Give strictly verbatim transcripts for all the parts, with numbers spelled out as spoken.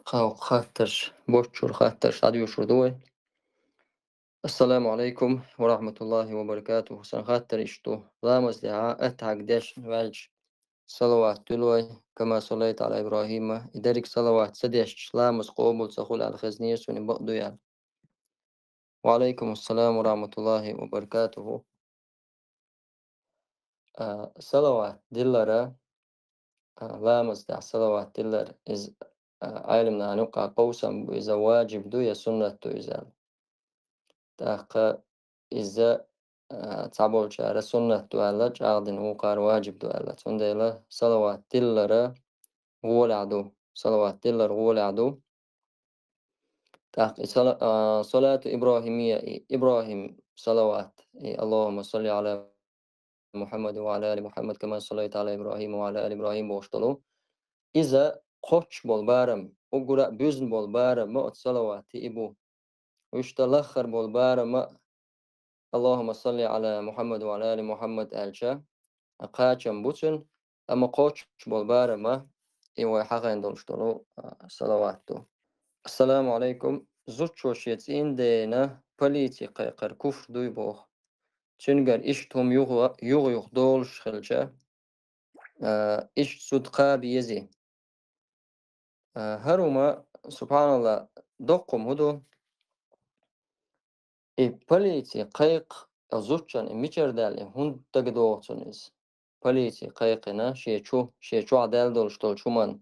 Халкъ хаттарш, боччур хаттарш дӀадоьшур ду вай. Ассаламу алейкум ва рахматуллахи ва баракатуху. Сан хаттар иштта ду. Ламаз дехьа аттахьаг деш ваьлча, салават дуьллой, кама саллайта ала Ибрахима. И дерриг салават ца дешча, ламаз къобал ца хула аьлла хезнера суна, бакъ дуй аьлла. Ва алейкум ассалам ва рахматуллахи ва баракатуху. А, салават диллара, а, ламаз тӀехь салават диллар, иза, а, Ӏелимнахана юкъахь къовсам бу, иза ваджиб ду я суннат ду иза аьлла. ТӀаккха иза, а, цхьаболчара суннат ду аьлла, чӀагӀдина вукхара ваджиб ду аьлла. Цундела салават диллара гӀолехь ду, салават диллар гӀолехь ду. ТӀаккха и сала-, а, салату Ибрахимия, и Ибрахим салават, и Аллахумма салли ала Мухаммад ва ала али Мухаммад, кама саллайта ала Ибрахим ва ала али Ибрахим бохуш долу. Иза кхоччуш болу барам, уггара а буьзна болу барам ма оцу салавати и бу. Уьш дан лаххара болу барам ма Аллахумма салли ала Мухаммад ва ала али Мухаммад аьлча, кхачам бу цуьнан, амма кхоччуш болу барам ма и вай хьахийна долуш долу, а, салават ду. Ассаламу алейкум. Зудчо шен цӀийнан дена полици кхайкхар куфр дуй боху. Цуьнгара иштта хӀума юха, юха-юха долуш хилча, а, иштта зуда кхаба езий? А, хӀара хӀума, субханалла, доккха хӀума хӀун ду? И полици кхайкха, а, зудчун и мичара даьлла, и хӀунда дагадогӀу цунна иза? Полици кхайкхина, шен чу, шен чохь даьлла долуш долчу хӀуманна,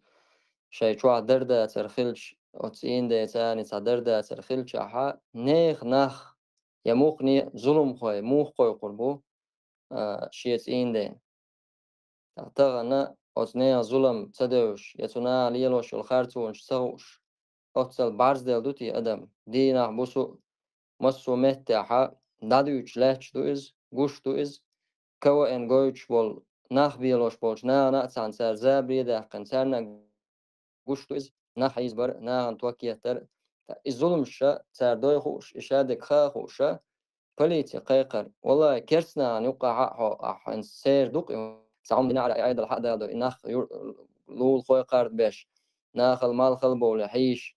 шайн чохь дардацар хилча, оцу цӀийнан деца цхьа дардацар хилчахьа, нехан нах я муххале а зуламхой муха кхойкхур бу, а, шен цӀийнан дена? Тахана оцу нехан зулам ца девзаш, я цу наха лелош йолу харцонаш ца хууш, оццул бӀарзделла ду те адам? Дийнахь, бусу а, массо а меттехьа дӀадуьйцуш лаьтташ ду иза, гуш ду иза. КВН гойтуш болу, нах белош болчу нахана а цхьаьна цара забаре а даьккхина, царна а гуш ду иза, нах хьийзабар, нахана ток еттар. И зуламаш ша цара дой хууш, и шадерг хаа хууш, полици кхайкхар. Валлахи, керста нахана юккъахь а хьо, ахь хӀинца церан ду-кх и. Цхьа хӀума дина Ӏара, и Ӏедал хьа а даладо, и нах юр-, лулахой кхардабеш, нахал малхал бовлий хьийзаш.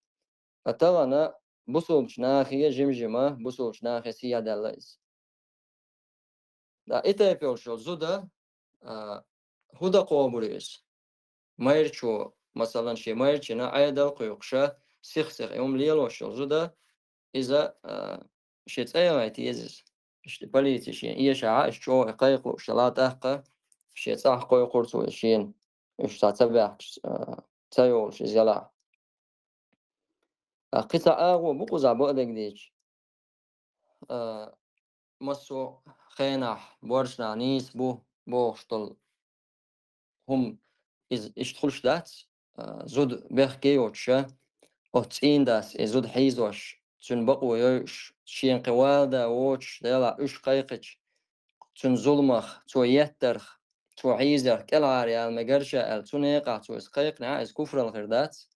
Ткъа тахана бусулбачу нахе, жима-жима бусулбачу нахе сехьадаьлла иза. Да, и тайпа йолуш йолу зуда, а, хӀун дан кхобур ю иза? Майрачо, масалан, шен майрачина Ӏедал кхуьйкхуша, сих-сиха и хӀума лелош йолу зуда, иза, а, шен цӀе ян гӀайта еза иза. Иштта полици шен эшахьа, иштта чӀогӀа кхайкха лууш ялахь тӀаккха, шен цӀахь кхойкхур цо иза шена, уьш цхьа ца баьхкаш, а, ца йолуш иза ялахь. А, кхин цхьа агӀо бу кхузахь бакъдерг дийцича. А, массо а хенахь боьрша нах нийса бу бохуш долу хӀума иза иштта хуьлуш дац, а, зуда бехке йоцуша, оцу цӀийнан дас и зуда хьийзош, цуьнан бакъо йойуш, шена кхин валада воцуш, делахь уьш кхайкхича, цуьнан зуламах, цо еттарх, цо хьийзарх кӀелхьара яла мегар ша аьлла, цу некъахь цо иза кхайкхинехь, иза куфралла хир дац.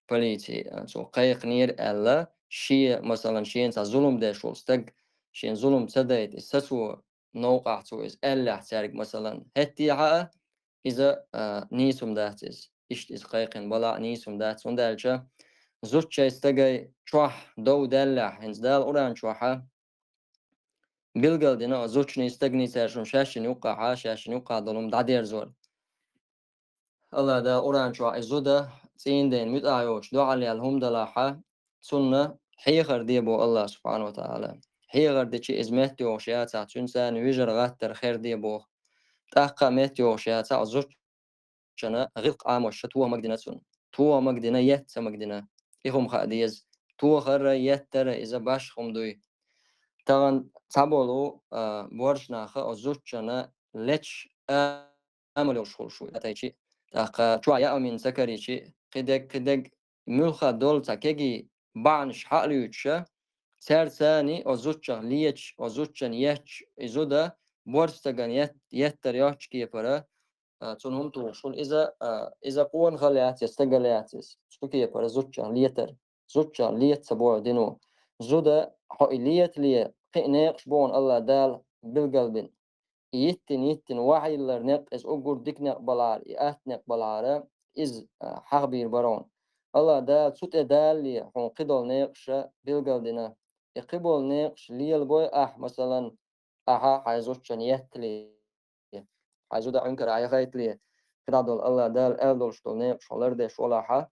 Полици, а, цо кхайкхинера аьлла, шен, масалан, шена цхьа зулам деш волу стаг, шена зулам ца дайта, и сацо новкъахь цо иза аьллехь цаьрга, масалан, хӀеттехьа а, иза, а, нийса хӀума дац иза. Иштта иза кхайкхина балахь а нийса хӀума дац. ХӀунда аьлча зудчий стагий чохь дов даьллехь, хӀинца Дала Къуръан чохьа билгал дина, зудчуний стагний цаьршимма шаьшшина юккъахьа, шаьшшина юккъахь долу хӀума дӀадерзор. АллахӀ Дала Къуръан чохь и зуда цӀийнан дена муьтӀахь йоцуш дуьхьал яьлла хӀума далахьа, цунна хьехар де боху АллахӀ субхьана ва тагӀала. Хьехар дичи иза меттайогӀуш яцахь, цуьнца царна вижар гӀаттар хер де боху. ТӀаккха а меттайогӀуш яцахь, зудчана гӀиллакх Ӏамош ша тоха магадина цунна. Тоха магадина, етта ца магадина. И хӀума хаа деза. Тохара, еттара иза башха хӀума дуй. Тахана цхьаболу, а, боьрша наха оцу зудчана леташ амал йолуш хуьлуш ву, атайчи. ТӀаккха чохь яа мин ца карийчи, кхидерг, кхидерг муьлхха долу цхьа кегий бахьанаш хьалуьйтуша, цаьрца царний оцу зудчах леташ, оцу зудчана етташ, и зуда боьрша стагана ет-, еттар йоцчу кепара, а, цунна хӀума тухуш хуьлу. Иза, а, иза къонахалла яц, я стагал яц иза. Цу кепара зудчах летар. Зудчах лета ца боху дино. Зуда, хьо и летале, кхин а некъаш боху АллахӀ Дала билгал бина. И йиттина, йиттина вахьиллар некъ, иза уггар дика некъ балахьара, и атта некъ балахьара, иза, а, хьахабийр бара хьуна. Аллах Дала цу тӀе далале хьуна кхидолу некъаш билгалдина. И кхиболу некъаш лелабой ахь, масалан, ахьа хьайн зудчунна еттале, хьайн зуда Ӏуьнкара Ӏехайтале, кхидӀа долу Аллах Дала аьлла долуш долу некъаш хьо лардеш волахьа,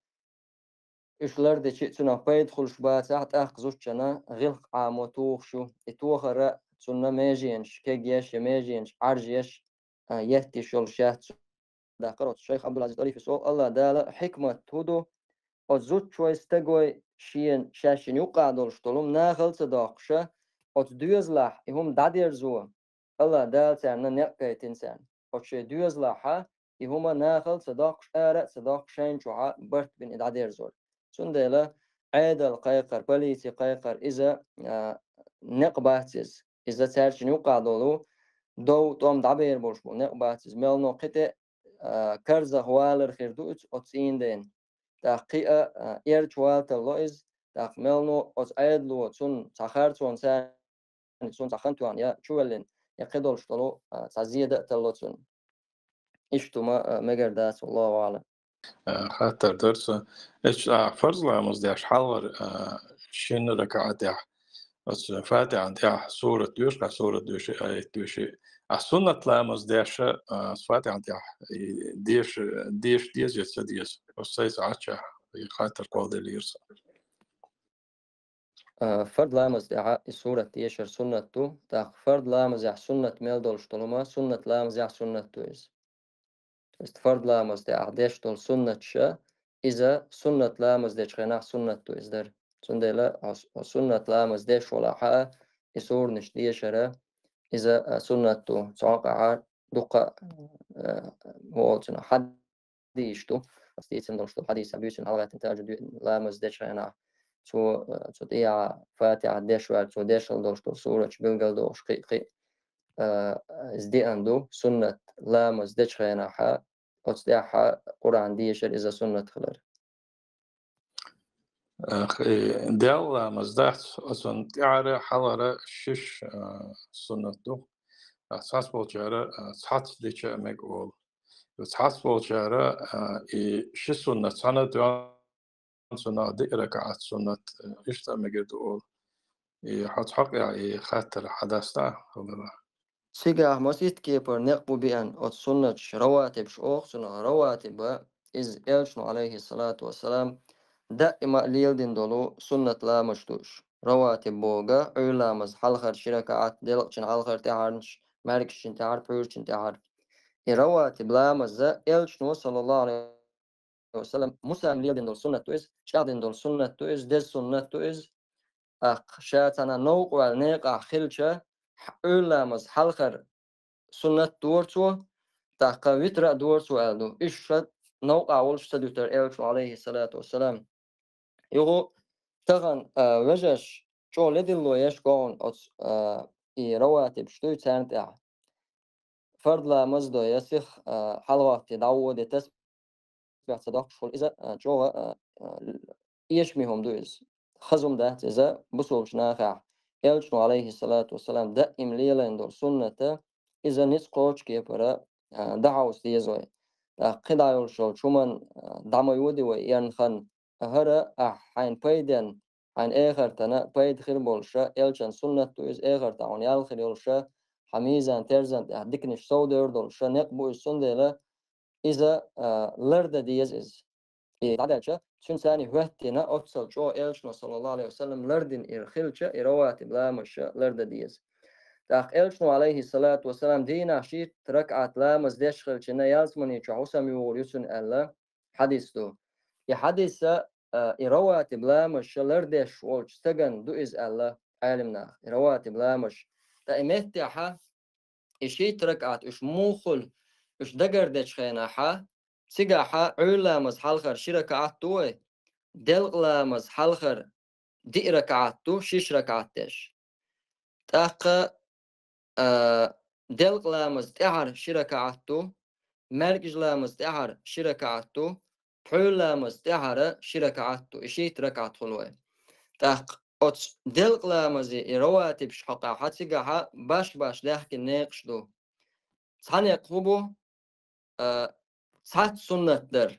уьш лардичи а цунах пайда хуьлуш бацахь, тӀаккха зудчунна гӀиллакх Ӏамо тухуш ю. И тохар а цунна меженаш кегъеш я меженаш Ӏаржъеш, а, етташ йолуш яц. Даккхар оцу шайх Абдул-Азиз Арифис олу, Аллах Дала хьикмат хӀун ду, оцу зудчой, стагой шен, шаьшшинна юккъахь долуш долу хӀума нахала ца доккхуша, оцу доьзалахь и хӀума дӀадерзо, Аллах Дала царна некъ гайтина царна. Оцу шайн доьзалахьа и хӀума нахала ца доккхуш, ара а ца доккхуш, шайна чохьа барт бина и дӀадерзор. Цундела Ӏедал кхайкхар, полици кхайкхар, иза, а, некъ бац иза. Иза цаьршинна юккъахь долу дов, тӀом дӀабер болуш болу некъ бац иза. Мелно кхин тӀе, а, карзах валар хир ду иза оцу цӀийнан дена. ТӀаккха кхин а, а, эрча вала талло иза. ТӀаккха мелно оцу Ӏедало цунна цхьа харцонца, цунна цхьа хан тоьхна я чувеллина, я кхидолуш долу, а, цхьа зеда а талло цунна. Иштта хӀума, а, мегар дац, валлаху аӀлам. А, хаттар дара сан. Эцу, а, фарз ламаз деш хьалхара, а, шина ракаӀатехь, оцу Фатихьан тӀехь сурат доьшу, а, сурат доьшу, аят доьшу. А суннат ламаз деш, а, Фатихьан тӀехь, и, деша, деша деза я ца деза? Оцу сайца Ӏаччахь и хаттар кхолладеллера сан. А, фард ламаз тӀехьа и сурат дешар суннат ду, тӀаккха фард ламазехь суннат мел долуш долу хӀума суннат ламазехь суннат ду иза. То есть фард ламаз тӀехьа деш долу суннаташ, иза суннат ламаз дечу хенахь суннат ду иза дара. Цундела хьо с-, хьо суннат ламаз деш волахьа, и суранаш дешара, иза, а, суннат ду. Цхьаьнакхахьа дуккха, а, хӀун олу цунах, хьадийш ду. Ас дийцина долуш долу хьадийсехь буьйцина хьалагӀаьттина Тажуддин ламаз дечу хенахь, цо, а, цу тӀехьа Фатихьа деш ваьлла, цо дешал долуш долу сураташ билгал дохуш кхин а, кхин а, а, иза деана ду, суннат ламаз дечу хенахьа, оцу тӀехьа Къуръан дешар иза суннат хилар. Ах, и, Делан ламаз дац, оцунна тӀаьхьара хьалхара шиш, а, суннат ду. А, цхьацца болчара, а, цхьацца дича а мега олу. Цхьацца болчара, а, и ши суннат цхьаьна доьгӀна, цунах диъ ракаӀат суннат, а, иштта а мегар ду олу. И хьо цхьа къа и хаттар хьадастахь, хӀун бара? Цигахь масийтта кепара некъ бу беана оцу суннаташ, раватибаш олу цунах. Раватиба иза элчано, алейхиссалату вассалам, даима а леладина долу суннат ламазаш ду уьш. Раватиб бохург Ӏуьйра ламаз хьалхара ши ракаӀат, делкъачун хьалхара тӀаьхьарнаш, маьркӀажчин тӀаьхьара, пхьуьйрачун тӀаьхьара. И раватиб ламаз элчано, саллаллаху алейхи ва саллам, Мусана леладина долу суннат ду иза, чӀагӀдина долу суннат ду иза, деза суннат ду иза. ТӀаккха ша цхьана новкъа ваьлла некъахь хилча, хь-, Ӏуьйра ламаз хьалхара суннат дора цо, тӀаккха витра а дора цо аьлла ду. Иштта ша новкъа волуш ца дуьтура элчано, алейхиссалату вассалам. Юха тахана, а, вежарш чӀогӀа ледилло еш гӀовгӀун оцу, а, и раватибаш дуй царна тӀехь. Фард ламаз до я сих, а, хьалагӀоттий дӀаводе тасбихь ца доккхуш хуьлу иза, а, чӀогӀа, а, а, эшаме хӀума ду иза. Хаза хӀума дац иза бусулбачу нахехь. Элчано, алейхиссалату вассалам, даим лелайна долу сунната, иза ницкъ кхочу кепара, а, дӀахьовса деза вай. ТӀаккха кхидӀа йолуш йолчу хӀуманна, а, дӀа ма йоди вай эрна хан. ХӀара ахь хьайна пайденна, хьайн эхартана пайда хир болуша, элчан суннат ду иза, эхартахь хьуна ял хир йолуша, хьан мийзан-терзан тӀехь диканаш совдевр долуша, некъ бу иза, цундела иза, а, лардан деза иза. И дӀадаьлча, цуьнан царний хӀоьттина, оццал чӀогӀа элчано, саллаллаху алейхи ва саллам, лардина ира хилча, и раватиб ламазша лардан деза. ТӀаккха элчано, алейхиссалату вассалам, дийнахь шийтта ракаӀат ламаз деш хилчина, ялсамани чохь хӀусам югӀур ю цуьнан аьлла, хьадис ду. И хьадиса, а, и раватиб ламазша лардеш волчу стагана ду иза аьлла, Ӏелимнаха, и раватиб ламазша. Ткъа и меттехьа, и шийтта ракаӀат уьш муха хуьлу, уьш дагардечу хенахьа, цигахьа Ӏуьйра ламаз хьалхара ши ракаӀат ду вай, делкъа ламаз хьалхара диъ ракаӀат ду, шиш ракаӀат деш. ТӀаккха, а, делкъа ламаз тӀаьхьара ши ракаӀат ду, маьркӀажа ламаз тӀаьхьара ши ракаӀат ду, пхьуьйра ламаз тӀаьхьара ши ракаӀат ду, и шийтта ракаӀат хуьлу вай. ТӀаккха оцу делкъа ламазе и раватибаш хьокъехьа цигахьа баш-баш даьхкина некъаш ду. Цхьа некъ хӀун бу, а, цхьацца суннат дар,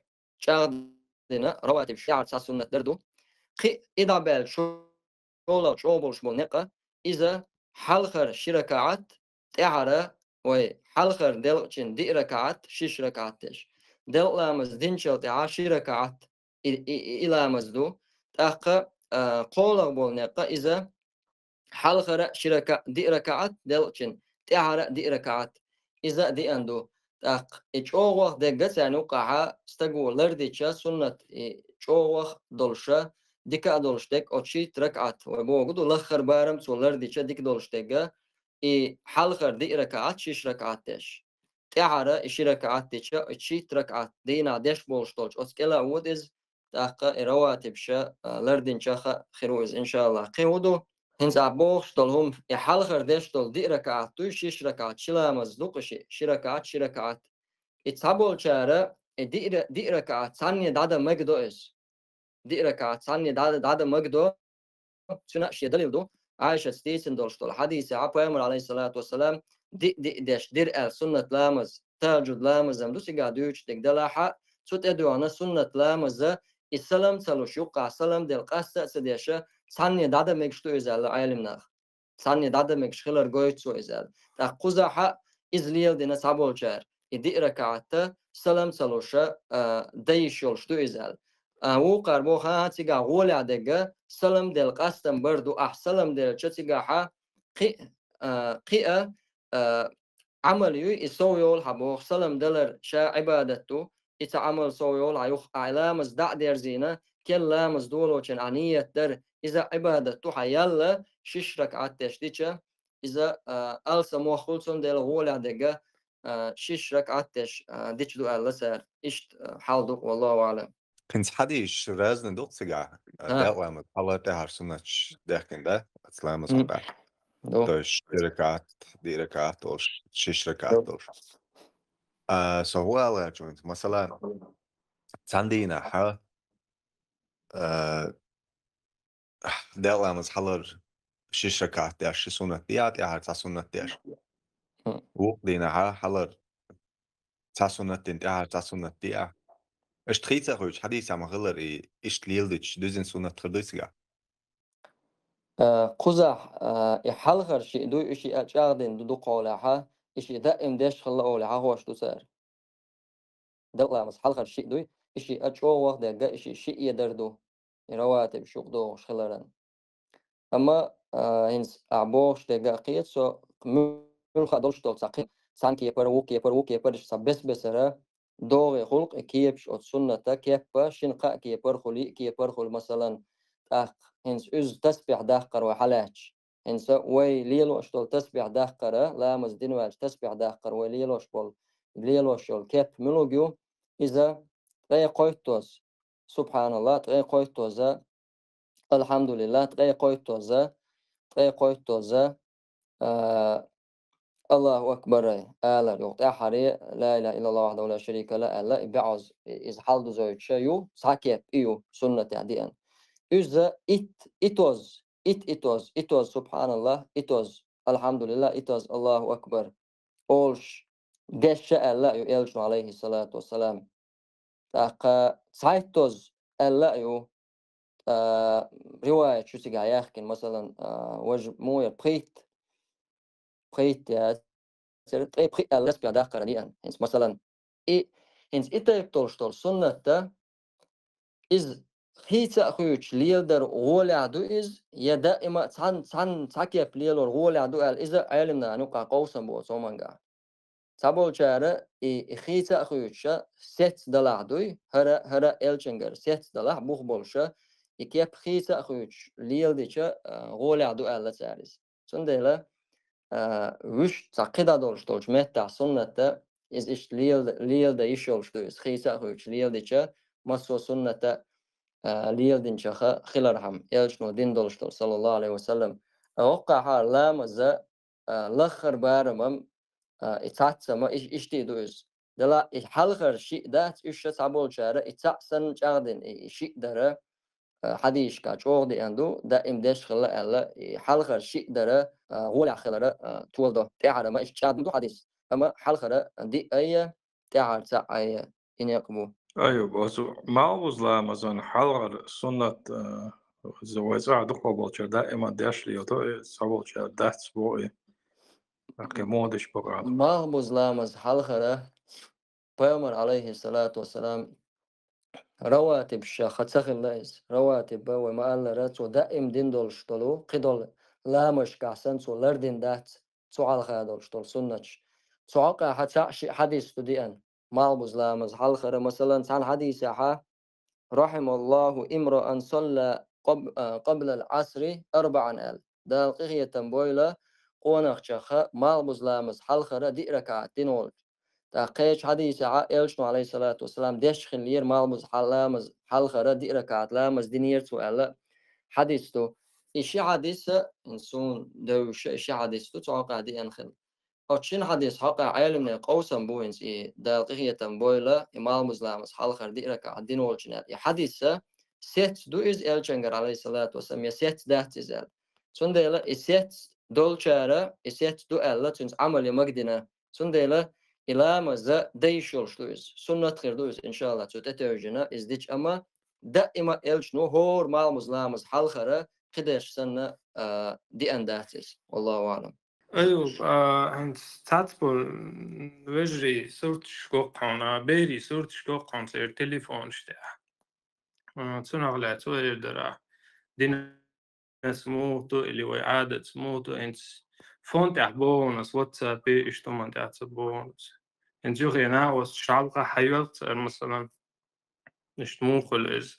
чӀагӀ-, дина, раватиб ши тӀехьара цхьа суннат дар ду. Кхин а и дӀабаьлча шоллагӀа чӀогӀа болуш болу некъ, иза хьалхара ши ракаӀат, тӀаьхьара, ой, хьалхара делкъачун диъ ракаӀат, шиш ракаӀат деш. Делкъа ламаз динчул тӀаьхьа ши ракаӀат и, и, и, и ламаз ду. ТӀаккха, а, кхолагӀа болу некъ иза хьалхара ши рака-, диъ ракаӀат делкъачун, тӀаьхьара диъ ракаӀат. Иза а диъна ду. ТӀаккха и чӀогӀа дерг царна юккъехь стага лардича суннат и чӀогӀа долуша, дика а долуш дерг оцу шийтта ракаӀат, вай бохург ду, лаххара барам цо лардича дика долуш дерг, и хьалхара диъ ракаӀат, шиш ракаӀат деш. ТӀаьхьара и ши ракаӀат дича, и шийтта ракаӀат дийнахь деш болуш долчу оцу кӀела а вода иза, тӀаккха и раватиб ша, а, лардинча хаьа хир ву иза, иншааллахӀ. Кхин хӀун ду? ХӀинца ахь бохуш долу хӀума, и хьалхара деш долу диъ ракаӀат дуй, шиш ракаӀат, ши ламаз ду-кх ши, ши ракаӀат, ши ракаӀат. И цхьаболчара и диъ ра-, диъ ракаӀат цхьанне дӀадан мегадо иза. Диъ ракаӀат цхьанне дӀа-, дӀадан мегадо, цуьнан шен далил ду. Ӏайшас дийцина долуш долу хьадисехь Пайхамар, алейхиссалату вассалам, диъ-диъ деш дира аьлла суннат ламаз, тахӀажжуд ламаз-м ду цигахь дуьйцуш дерг, делахь а, цу тӀедоьгӀна суннат ламаза и салам ца луш, юккъехь салам делла къаста а ца деша, цхьанне дӀадан мегаш ду иза аьлла Ӏелимнаха. Цхьанне дӀадан мегаш хилар гойту цо иза аьлла. ТӀаккха кхузахь а иза леладина цхьаболчара, и диъ ракаӀат салам ца луша, а, дан йиш йолуш ду иза аьлла. А, вукхара боху, хӀан-хӀа, цигахь гӀолехь дерг салам делла къастам бар ду, ахь салам делча цигахь кхин а, а, кхин а, а, Ӏамал юй, и сов йолу хьан боху, салам далар ша Ӏибадат ду, и ца Ӏамал сов йолу хьан юха, ахь ламаз дӀа а дерзийна, керла ламаз долочун ахь ниет дара, иза Ӏибадат ду, хьан ялла шиш ракаӀат деш дича, иза, а, алсамох хуьлу, цундела гӀолехь дерг, а, шиш ракаӀат деш, а, дича ду аьлла цара. Иштта, а, хьал ду, валлаху аӀлам. ХӀинца хьадисаш разный ду-кх цигахь, а, А. делкъа ламаз хьалхара, тӀаьхьара суннаташ даьхкина, да? Оцу ламаз М. хьокъехь. Ду. То есть ши ракаӀат, диъ ракаӀат долуш, шиш ракаӀат Ду. долуш. А, со хӀун ала гӀерташ ву хӀинца? Масала, цхьана дийнахь, а, делкъа ламаз хьалхара шиш ракаӀат деш, ши суннат диахь, тӀаьхьара цхьа суннат деш. Хм. Вукху дийнахь хьалхара цхьа суннат дина, тӀаьхьара цхьа суннат диахь. Иштта хийца а хуьйцуш, хьадисехь ма-хиллара, и иштта леладича дуьззина суннат хир дуй цигахь? Э, кхузахь, э, и хьалхара шиъ дуй, и шиъ а чӀагӀдина ду дукхахьолахь, и шиъ даим деш хилла олий хьахош ду цара. Делкъа ламаз хьалхара шиъ дуй, и шиъ а чӀогӀа дерг, и шиъ шиъ едар ду, и раватиб шуьга догӀуш хиларан. Амма, а, хӀинца ахь бохуш дерг а кхета со, муьлхха а долуш долу цхьа кхин, цхьана кепара, вукху кепара, вукху кепара, иштта цхьа бес-бесара догӀий гӀуллакх, и кепаш оцу сунната кеппа, шина-кхаа кепара хуьлу, йиъ кепара хуьлу, масалан, тӀаккха хӀинца уьзза тасбихь даккхар вай хьалаьцча. ХӀинца вай лелош долу тасбихь даккхара, ламаз дина ваьлча тасбихь даккхара вай лелош болу, лелош йолу кеп муьлуг ю? Иза ткъе кхойттаза, субхьаналлахӀ, ткъе кхойттаза, алхьамдулиллахӀ, ткъе кхойттаза, ткъе кхойттаза, а, Аллаху акбар алар, юха тӀаьххьара ла илаха иллаллахӀ вахьдаху ла шарика лахӀ аьлла, и бӀозза, и-, иза хьалдузуьйтуш ю, цхьа кеп и ю, суннатехь деана. Иза итт, иттаза, итт, иттаза, иттаза, субхьаналлахӀ, иттаза, алхьамдулиллахӀ, иттаза, Аллаху акбар олуш деш аьлла а ю элчано, алейхиссалату вассалам. ТӀаккха цхьайттаза аьлла а ю, а, риваят ю цигахь яхкина, масалан, а, важа муха яра, пхийтта, пхийтта яцара, ткъе пхиъ аьлла тасбихь даккхара деана. ХӀинца, масалан, и, хӀинца и тайпа долуш долу суннатта, иза хийца а хуьйцуш леладар гӀолехь ду иза, я даима а цхьан-, цхьан-, цхьа кеп лелор гӀолехь ду аьлла, иза Ӏелимнана юкъахь къовсам боцу хӀуманга. Цхьаболчара и, и хийца а хуьйцуша сецна далахь дуй, хӀара, хӀара элчангара сецна далахь бух болуша, и кеп хийца а хуьйцуш леладича, а, гӀолехь ду аьлла цара иза. Цундела, а, вуьш цхьа кхидӀа долуш долчу меттахь суннатта, иза иштта лелада-, лелада йиш йолуш ду иза, хийца а хуьйцуш леладича, массо а суннатта, а, леладинчаха хилархьама, элчано дина долуш долу, саллаллаху алейхи ва саллам. А, воккхахьара ламаза, а, лаххара барамам, а, и цхьаццама, и-, иштта а ду иза. Дала и хьалхара шиъ дац, уьш ша цхьаболчара и цхьаъ санна чӀагӀдина, и, и шиъ дара, а, хьадисашкахь чӀогӀа деана ду, даим деш хилла аьлла, и хьалхара шиъ дара, а, гӀолехь хилара, а, толадо. ТӀаьхьара ма иштта чӀагӀдина ду хьадис, амма хьалхара диъ айя, тӀаьхьара цхьаъ айя, и некъ бу. Айо, оцу малхбуза ламазан хьалхара суннат, а, вай цӀахь дукхагӀболчара даима деш лелато, и цхьаболчара дац боху и. Ахке модаш бакъа. Малхбуза ламаз хьалхара Пайхамар, алейхиссалату вассалам, раватиб ша ха ца хилла иза. Раватиб ба вай ма-аллара, цо даим дин долуш долу, кхидолу ламазашкахь санна цо лардина дац, цу хьалха долуш долу суннаташ. Цу хьокъехь цхьаъ шиъ хьадис ду диан. Малхбуза ламаз хьалхара, масалан, цхьана хьадисехьа: «Рахималлаху имраан салла къаб-, а, къаблал асри арбаан», – аьлла. Дала къинхетам бойла къонахчаха малхбуза ламаз хьалхара диъ ракаат дина волчу. ТӀаккха кхечу хьадисехьа элчано, алейхиссалату вассалам, деш хиллера малхбуза хьал-, ламаз хьалхара диъ ракаат ламаз динера цо аьлла хьадис ду. И ши хьадиса, суна девзаш и ши хьадис ду, цу хьокъехь диъна хилла. Оцу шина хьадис хьокъехь Ӏеламнехан къовсам бу хӀинца и, Дала къинхетам бойла, и малхбуза ламаз хьалхара диъ ракаат дина волчун аьлла. И хьадиса сец ду иза элчангара, алейхиссалату вассалам, я сец дац иза аьлла. Цундела и сец долчара, и сец ду аьлла, цуьнца Ӏамал я магадина. Цундела и ламаза дайш йолуш ду иза. Суннат хир ду иза, иншалла, цу тӀетевжина иза дича, амма даима элчано хӀора малхбуза ламаз хьалхара кхидерш санна, а, диъна дац иза. Валлаху аълам. Айо, а, хӀинца цхьацболу вежарий сурташ го хьуна, берий сурташ го хьуна церан телефонаш тӀехь. А, цунах лаьцна вай эр дара. Динас муха ду или вай Ӏадатца муха ду, хӀинца фон тӀехь боху ас, WhatsApp-и, иштта хӀуманна тӀехь ца боху ас. ХӀинца юххе накъосташ хьалха хьайоьллу цара, масалан, иштта муха хуьлу иза.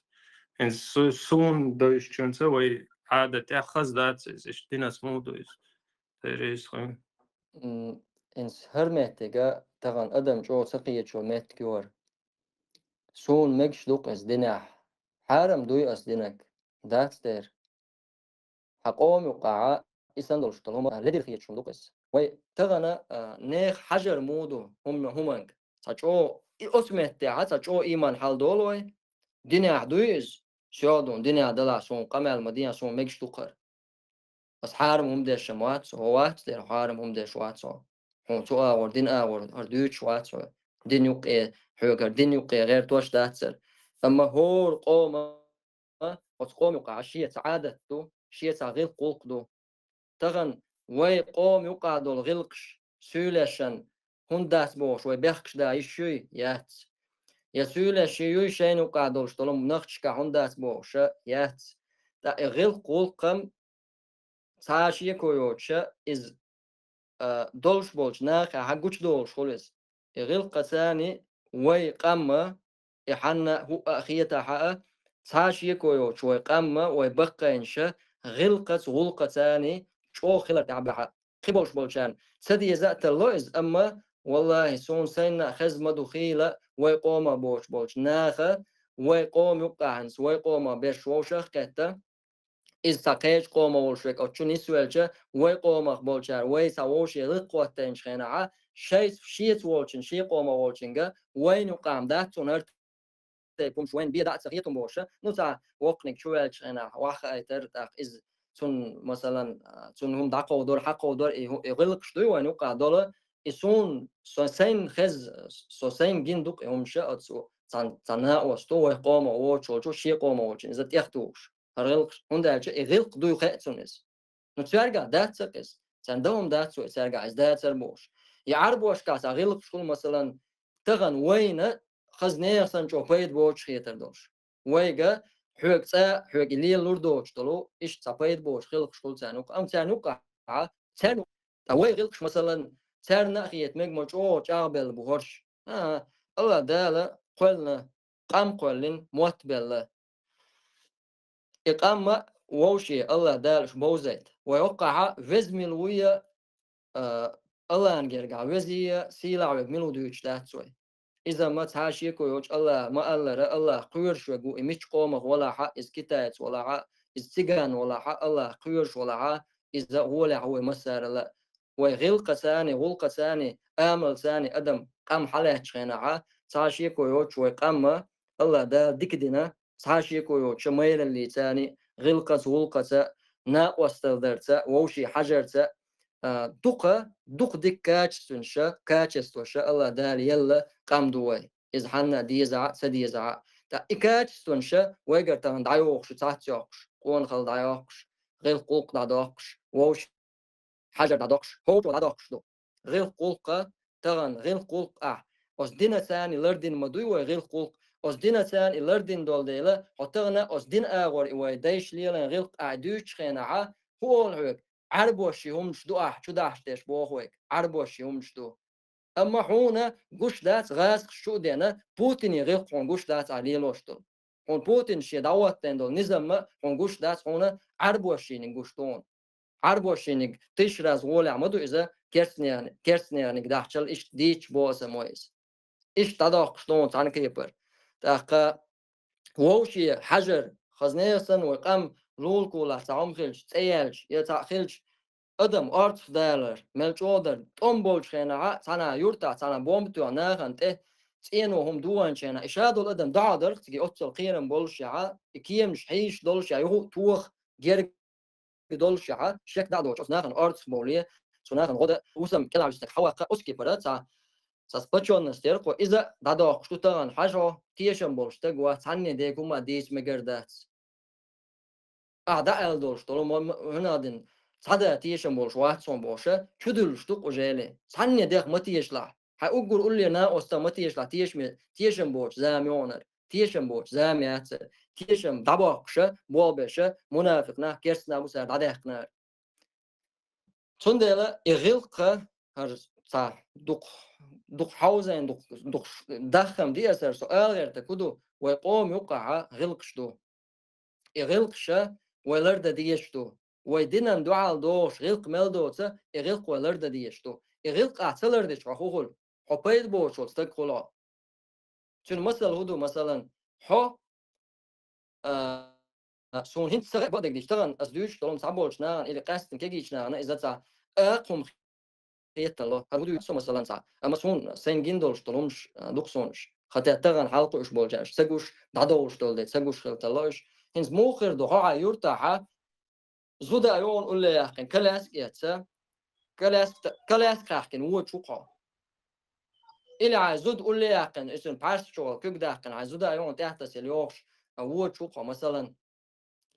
ХӀинца су-, суна девзачунца вай Ӏадат тӀехь хаза дац иза, иштта динас муха ду иза. Терроризм. М, хӀинца хӀара меттига тахана адам чӀогӀа ца кхетачо меттиг ю хӀара. Суна мегаш ду-кх иза динехь. Хьарам дуй ас динарг? Дац дера. Хьан къома юккъехьа и санна долуш долу хӀума ледира хеташ хӀума ду-кх иза. Вай тахана, а, нехан хьажар муха ду хӀума-, хӀуманга? Цхьа чӀогӀа, и оцу меттехьа цхьа чӀогӀа ийман хьал долу вай? Динехь дуй иза? СоьгӀдун, динехь далахь суна къамел ма дехьа, суна мегаш ду-кх хӀара. Ас хьарам хӀума деш ма вац, хьо вац дера, хьарам хӀума деш вац хьо. Хьуна цу агӀор, дин агӀор, хӀара дуьйцуш вац хьо. Дин юккъе, хьоьгара дин юккъе гӀертош дацара. Амма хӀора къома, оцу къома юккъехь шен цхьа Ӏадат ду, шен цхьа гӀиллакх-гӀуллакх ду. Тахана вай къома юккъехь долу гӀиллакхаш, суьйлешан хӀунда дац бохуш, вай бехкаш да йиш юй? Яц. Я суьйлеш юй шайна юккъехь долуш долу нахчашкахь хӀунда дац бохуша? Яц. Ткъа и гӀиллакх-гӀуллакхам цхьа шеко йоцуша иза, а, долуш болчу нахехьа гучудолуш хуьлу иза. И гӀиллакхацани вай къамма, и хьанна хӀуъа а хетахьа а, цхьа шеко йоцуш вай къамма, вай баккхайнаша гӀиллакхаца, гӀуллакхацани чӀогӀа хилар тӀехь баьхьа. Кхин болуш болчарна ца деза а талло иза, амма, валлахӀи, суна сайна а хеза ма ду хийла вай къомах боцуш болчу наха, вай къома юккъехь хӀинца, вай къомах берш вовшах а кхетта, иза цхьа кхечу къомах волуш верг оцу чу нисвелча, вай къомах болчара вай цхьа вовше гӀиллакх хӀоттайначу хенахьа, шайца шеца волчун, шен къомах волчуьнга, вайна юккъехь ма дац цунна хӀара тайпа хӀумаш, вайна бен дӀа а ца хетун бохуша. Ну, цхьа воккханиг чу ваьллачу хенахь, ваххаайтар, тӀаккха иза цунна, масалан, а, цунна хӀума дӀакховдор, хьакховдор, и хӀу-, и гӀиллакхаш дуй вайна юккъехь долу, и суна, со сайна хеза, со сайна гина ду-кх и хӀумаша, оцу цхьан, цхьан накъосто, вай къомах воцуш волчо, шен къомах волчун иза тӀехтухуш. ХӀара гӀиллакхаш, хӀунда аьлча и гӀиллакх дуй хаьа цунна иза. Ну, цаьргахь дац-кх иза. Царна дан хӀума дац вай, цаьргахь иза дацар бохуш. И Ӏарбошкахь цхьа гӀиллакхаш хуьлу, масалан, тахана вайна хаза нехан санна чӀогӀа пайда боцуш хетар долуш. Вайга хьоьга цӀа, хьоьга и лелалур доцуш долу, иштта цхьа пайда боцуш гӀиллакхаш хуьлу царна юккъехь. Амма царна юккъехьа, царна юккъехь, ткъа вай гӀиллакхаш, масалан, царна а хета мега ма чӀогӀа чӀагӀбелла бу хӀорш. ХӀаа, АллахӀ Дала кхоьллина, къам кхоьллина, мотт белла. И къам а вовше АллахӀ Дала уьш бовзайта. Вай хӀоккхахьа веза мила вуй а, а, АллахӀан гергахь везий а, сийлахь верг мила ву дуьйцуш дац вай. Иза ма цхьа шеко йоцуш АллахӀ ма-аллара, АллахӀ кхоьруш верг ву, и мичча къомах валахьа, иза китаец валахьа, иза циган валахьа, АллахӀ кхоьруш валахьа, иза гӀолехь ву вай массарал а. Вай гӀиллакхацани, гӀуллакхацани, амалцани адам къам хьалаьцначу хенахьа, цхьа шеко йоцуш вай къам а АллахӀ Дала дика дина, цхьа шеко йоцуша майраллицани, гӀиллакхаца, гӀуллакхаца, накъосталла дарца, вовшийн хьажарца, а, дукха, дукха дика качестваша, качестваша АллахӀ Дала елла къам ду вай. иза хьанна деза а, ца деза а. ТӀаккха и качестванаш вайгара тахана дӀайохуш, цхьацца йоккхуш, къонахалла дӀайоккхуш, гӀиллакх-гӀуллакх дӀадоккхуш, вовшийн хьажар дӀадоккхуш, хӀокхо дӀадоккхуш ду. ГӀиллакх-гӀуллакх, тахана гӀиллакх-гӀуллакх ахь. Оцу динаца и лардина ма дуй вай гӀиллакх-гӀуллакх. Оцу динаца и лардина долу дела, хьо тахана оцу дина агӀор и вай дайша лелийна гӀиллакх ахь дуьйцучу хенахь, хӀун олу хьоьга, Ӏарбошийн хӀуманаш ду ахь чу дахьаш дерш боху вайга, Ӏарбошийн хӀуманаш ду. Амма хьуна гуш дац гӀазкхаша чу а деана, Путинан гӀиллакх хьуна гуш дац ахь лелош долу. Хьуна Путина шен дӀахӀоттийна долу низам а хьуна гуш дац, хьуна Ӏарбошийниг гуш ду хьуна. Ӏарбошийниг тысяча раз гӀолехь ма ду иза, керстанехни-, керстанехниг дахчал иштта дийцча боху аса мо иза. Иштта дӀадоккхуш ду хьуна цхьана кепара. ТӀаккха вовшийн хьажар, хазне а санна вай къам лулакулахь цхьа хӀума хилча, цӀе яьлча, я цхьаъ хилча, адам орцах далар, мел чӀогӀа дар, тӀом болчу хенахь а цхьана юьртахь, цхьана бомба тоьхна нахана тӀе цӀено хӀума доханчу хенахь, и ша долу адам дӀа а дарх цига оццул кхерам боллушехь, и кеманаш хьийзаш доллушехь, юха а тоха герга доллушехь, шек дӀа а доцуш, оцу нахана орцах бовлий, цу нахана гӀо дан, хӀусам кӀелхьарчу стаг хьаваккха оцу кепара цхьа, цхьа сплочённость яра кхо, иза дӀадоккхуш ду тахана, хьажа хьо, тешам болуш стаг вац, цхьанне дерг хӀума дийца мегар дац. Ахь дӀааьлла долуш долу, ма, ма, хӀунда дина, цхьа да тешам болуш вац хьуна бохуш, чудуьллуш ду кху жели. Цхьанне дех ма тешалахь. Хьайн уггар уллера накъостах ма тешалахь, тешаме-, тешам боцу зама йогӀунара, тешам боцу зама яцара, тешам дӀабоккхуша, болх беша, мунафикъ нах, керста нах бу цара дӀадаьккхинара. Цундела и гӀиллакх, хӀара цхьа дукха, дукха хьовзийна, дукха, дукха даххам ди аса, со ала гӀерта ку ду, вай къоман юккъахь гӀиллакхаш ду. И гӀиллакхаш вай лардан дезаш ду. Вай динан дуьхьал догӀуш гӀиллакх мел доцу, и гӀиллакх вай лардан дезаш ду. И гӀиллакх ахь ца лардича хьо хӀун хуьлу? Хьо пайда боцуш волу стаг хуьлу хьо. Цуьнан масал хӀун ду, масалан, хьо, а, суна хӀинца ца хаьа бакъдерг дийцича, тахана ас дуьйцуш долу цхьаболчу нахана или къаьсттина кегийчу нахана иза цхьа акха хӀума хетало. ХӀара хӀун дуьйцу со, масалан, цхьа? Амма суна сайн гина долуш долу хӀумаш, а, ду-кх суна уьш. Хатта тахана хьалакхуьуш болчарна уьш ца гуш, дӀадовлуш долу де ца гуш хила тарло уьш. ХӀинца муха хир ду, хьо хьайн юьртахь зуда а йогӀун улле яьккхина, коляска эцна, коляска, коляска хаьхкина воьдуш ву-кх хьо. Или хьайн зуда улле яьккхина, иза цуьнан пхьарс чу гӀо куьг даьккхина, хьайн зуда а йогӀун тӀехтасийла йогӀуш, а, воьдуш ву-кх хьо. Масалан,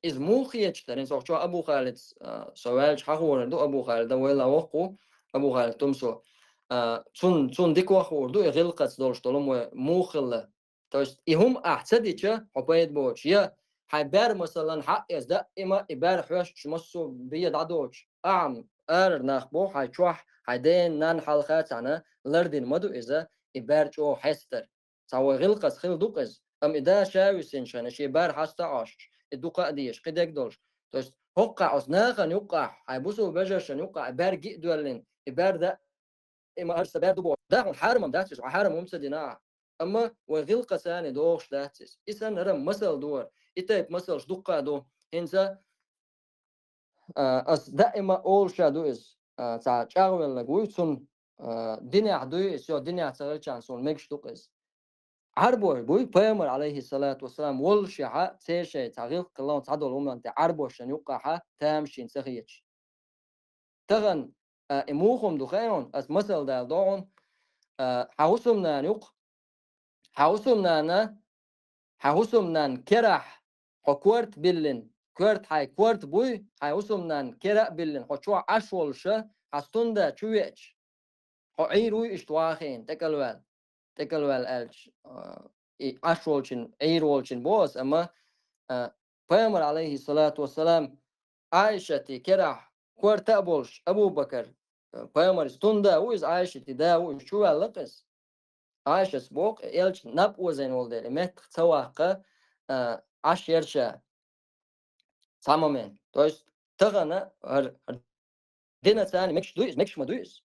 иза муха хеташ дара, хӀинца вахчо Абу Халид, а, со ваьлча хьахорар ду, Абу Халида вайл а воккху, Абу Халид Тумсо. А, цунна, цунна дика ваххур ду, и гӀиллакхаца долуш долу хӀума вай муха хилла. То есть и хӀума ахь ца дича, хьо пайда боцуш, я хьайн бер, масалан, хьаъ эца даима, и бер хьоьстуш массо а бен дӀадоцуш, ахьа-м арара нах бу, хьайн чохь, хьайн ден-нанна хьалха цхьаьна лардина ма ду иза, и бер чӀогӀа хьестар. Цхьа вай гӀиллакхаца хилла ду-кх иза, амма и да ша висинчхьана, шен бер хьаста а Ӏаш, и дукха а дезаш, кхидерг долуш. То есть хӀоккхахь оцу нахана юккъахь, хьайн бусулба вежаршна юккъахь бер гиъ доьллина, и бер да, и ма-, хӀара сан бер ду бохуш. Да хьуна хьарам-м дац иза, хьо хьарам хӀума ца дина ахь. Амма вай гӀиллакхаца догӀуш дац иза. И санна хӀара-м масал ду хӀара. И тайпа масалш дуккха а ду. ХӀинца, а, ас даима олуш а ду иза. А, цхьа чӀагӀвелларг вуй, цунна, а, динехь дуй иза, йо, динехь ца хилчарна суна мегаш ду-кх иза. Ӏарбой буй, пайхамар, алейхиссалату вассалам, воллушехьа, церан шайн цхьа гӀиллакх хилла, цхьадолу хӀуманна тӀе Ӏарбошна юккъахьа тамашийна ца хеташ. Тахана, а, и муха хӀума ду хаьий хьуна, ас масал дала догӀу хьуна, а, хьан хӀусамнана юккъа, хьан хӀусамнана, хьан хӀусамнана керахь хьо корта биллина, корта хьайн корта буй, хьайн хӀусамнана кера а биллина, хьо чохь Ӏаш волуша, хьан стунда чу веача, хьо Ӏийр вуй иштта вахийна, тӀекӀалваьлла, тӀекӀалваьлла аьлча, а, и Ӏаш волчун, Ӏийр волчун боху ас, амма, а, пайхамар, алейхиссалату вассалам, Ӏайшати керахь корта а болуш, Абу Бакар, а, пайхамар стунда ву иза, Ӏайшати да ву иза, чу ваьлла-кх иза. Ӏайшас боху, элча наб озийна волу дела, меттах ца ваккха, а, Ӏаш яра ша. Цхьа момент. То есть, тахана хӀара, хӀара дина царна мегаш дуй иза, мегаш ма дуй иза.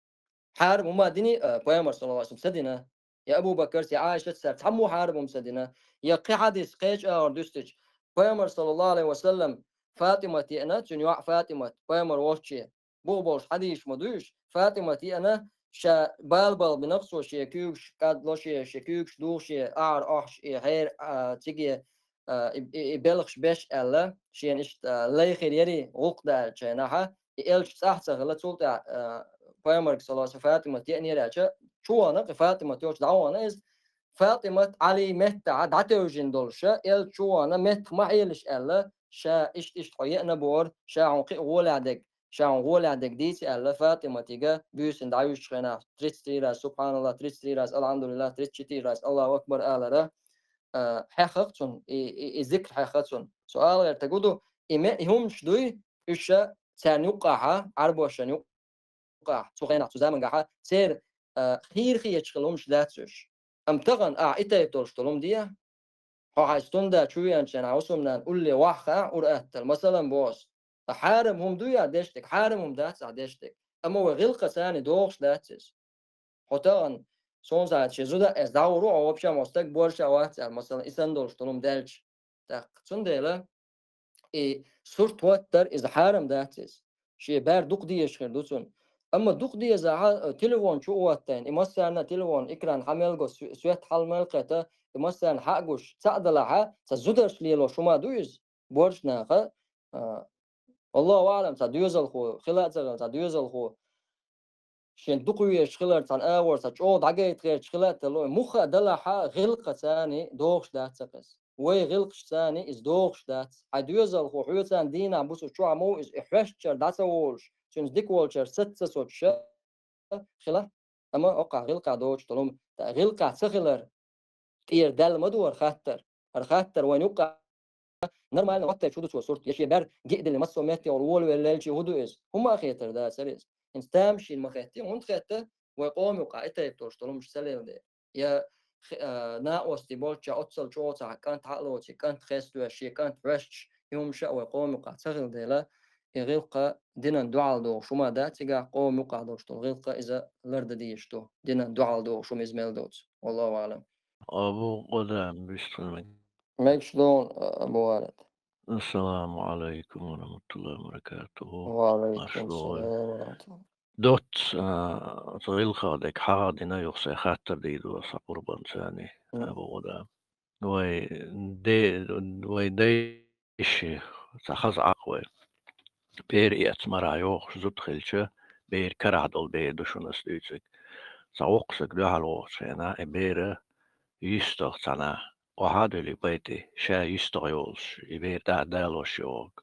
Хьарам хӀума дини, а, пайхамар, саллаллаху алейхи ва саллям, ца дина. Я Абу Бакарс, я Ӏайшас цара цхьаммо хьарам хӀума ца дина. Я кхин хьадис кхечу агӀор дуьстича, пайхамар, саллаллаху алейхи ва саллям, Фатимат еана, цуьнан йоӀ Фатимат, пайхамар волчче. Бух болуш хьадийш ма дуьйш, Фатимат еана, ша бала балбинарх цо шен куьйгаш кӀадло, шен, шен куьйгаш дугӀу, шен ахьар охьуш, и хьер, а, циге, а, и, и, и белхаш беш аьлла, шена иштта, а, лай хир яри гӀуллакх даьллачу хенахьа, и элча цӀахь ца хилла, цул тӀаьхьа, а, пайхамарга, саллаллаху алейхи ва саллям, Фатимат еанера аьлча, чу вахана, и Фатимат йолчу дӀа а вахана иза, ФатӀимат Ӏали меттахьа дӀатевжина долуша, элча чу вахана меттах ма Ӏелаш аьлла, ша иштта-иштта хьо еана бохура, ша хьуна кхин гӀолехь дерг, ша хьуна гӀолехь дерг дийца аьлла, ФатӀиматига буьйсанна дӀавуьжучу хенахь, тридцать три раз «Субханаллах», тридцать три раз «Алхьамдулиллах», тридцать четыре раз «Аллаху Акбар» алара, а, хьеххара цунна, и, и, и зикр хьеххара цунна. Со ала гӀертарг хӀун ду, и ме-, и хӀуманаш дуй, уьш ша царна юккъахьа, Ӏарбошна юккъахьа, цу хенахь, цу замангахьа, церан, а, хийра хеташ хилла хӀуманаш дац уьш. Амма тахана ахьа и тайпа долуш долу хӀума де, хьо хьайн стунда чу веанчу хенахь, хьан хӀусамнана улле вахьа хаа ур аттала, масалан, боху ас, ткъа хьарам хӀума дуй ахьа деш дерг, хьарам хӀума дац ахьа деш дерг, амма вай гӀиллакхаца догӀуш дац иза. Хьо тахана, суна ца хаьа, шен зуда а эцна дӀагӀур ву хьо, вообще хьо стаг боьрша а вац аьлла, масалан, и санна долуш долу хӀума даьлча. ТӀаккха цундела и сурт хӀоттар, иза хьарам дац иза. Шен бер дукха дезаш хир ду цунна. Амма дукха дезахьа, э, телефон чу а хӀоттайна, и массарна а телефон экран хьан мел го, св-, свет хьал мел кхета, и массарна хьан а гуш, цхьаъ далахьа, цхьа зударша лелош хӀума ду иза, боьрша наха, а, Аллаху аӀлам, цхьа доьзалхо, хила а ца хила, цхьа доьзалхо, шен дукха везаш хилар цхьана агӀор, цхьа чӀогӀа дӀагайта гӀерташ хила а тарло, муха а далахьа, гӀиллакхаца догӀуш дац ца кхеза. Вай гӀиллакхашца иза догӀуш дац. Хьайн доьзалхо хьоьца дийнахь, буса чохь мов иза, и хьоьстучара дӀа ца волуш, цуьнца дика волчара саца ца соцуша хила. Амма оккхахь гӀиллакхехь доцуш долу хӀума, тӀаккха гӀиллакхехь ца хилар тӀера даьлла ма ду хӀара хаттар. ХӀара хаттар вайна юккъахь нормально хӀоттайча хӀун ду цо сурт, я шен бер гиъдилла массо а метте гӀур волавелла лелча хӀун ду иза? ХӀумма а хетар дацара иза. ХӀинца тамашийна ма хетта, хӀунда хетта, вай къоман юккъахь и тайпа долуш долу хӀумаш ца леладе. Я хи-, а, накъостий болччохь оццал чӀогӀа цхьа кӀант хьа а лоций, кӀант хестош, шен кӀант хьоьстуш, и хӀумаш а вай къоман юккъахь ца хилла дела, и гӀиллакх динан дуьхьал догӀуш хӀума дац, цигахь къоман юккъахь долуш долу гӀиллакх иза лардан дезаш ду, динан дуьхьал догӀуш хӀума иза мел доцу. Валлаху аӀлам. Абу Къудам, бисмилла. Мегаш ду, Абу Валид. Ассаламу алайкум ва рахматуллахи ва баракатуху. Ва алайкум Марш догӀий. Ассалам ва рахматуллах. Доц, а, цу гӀиллакхах дерг хьагӀ а дина, юха сайн хаттар дийр ду аса Къурбан царний, Мгм. Абу Къудам. Вай де-, вай дайши цхьа хаза Ӏакъ вай. Бер эцна марахь йохуш зуда хилча, бер карахь долу бер ду шуна ас дуьйцург. Цхьа воккха саг дуьхьал вохучу хенахь, и бер йистагӀа цхьана охьа а дуьллий, байтий, ша йистагӀа йолуш, и бер тӀе а далош йогӀург.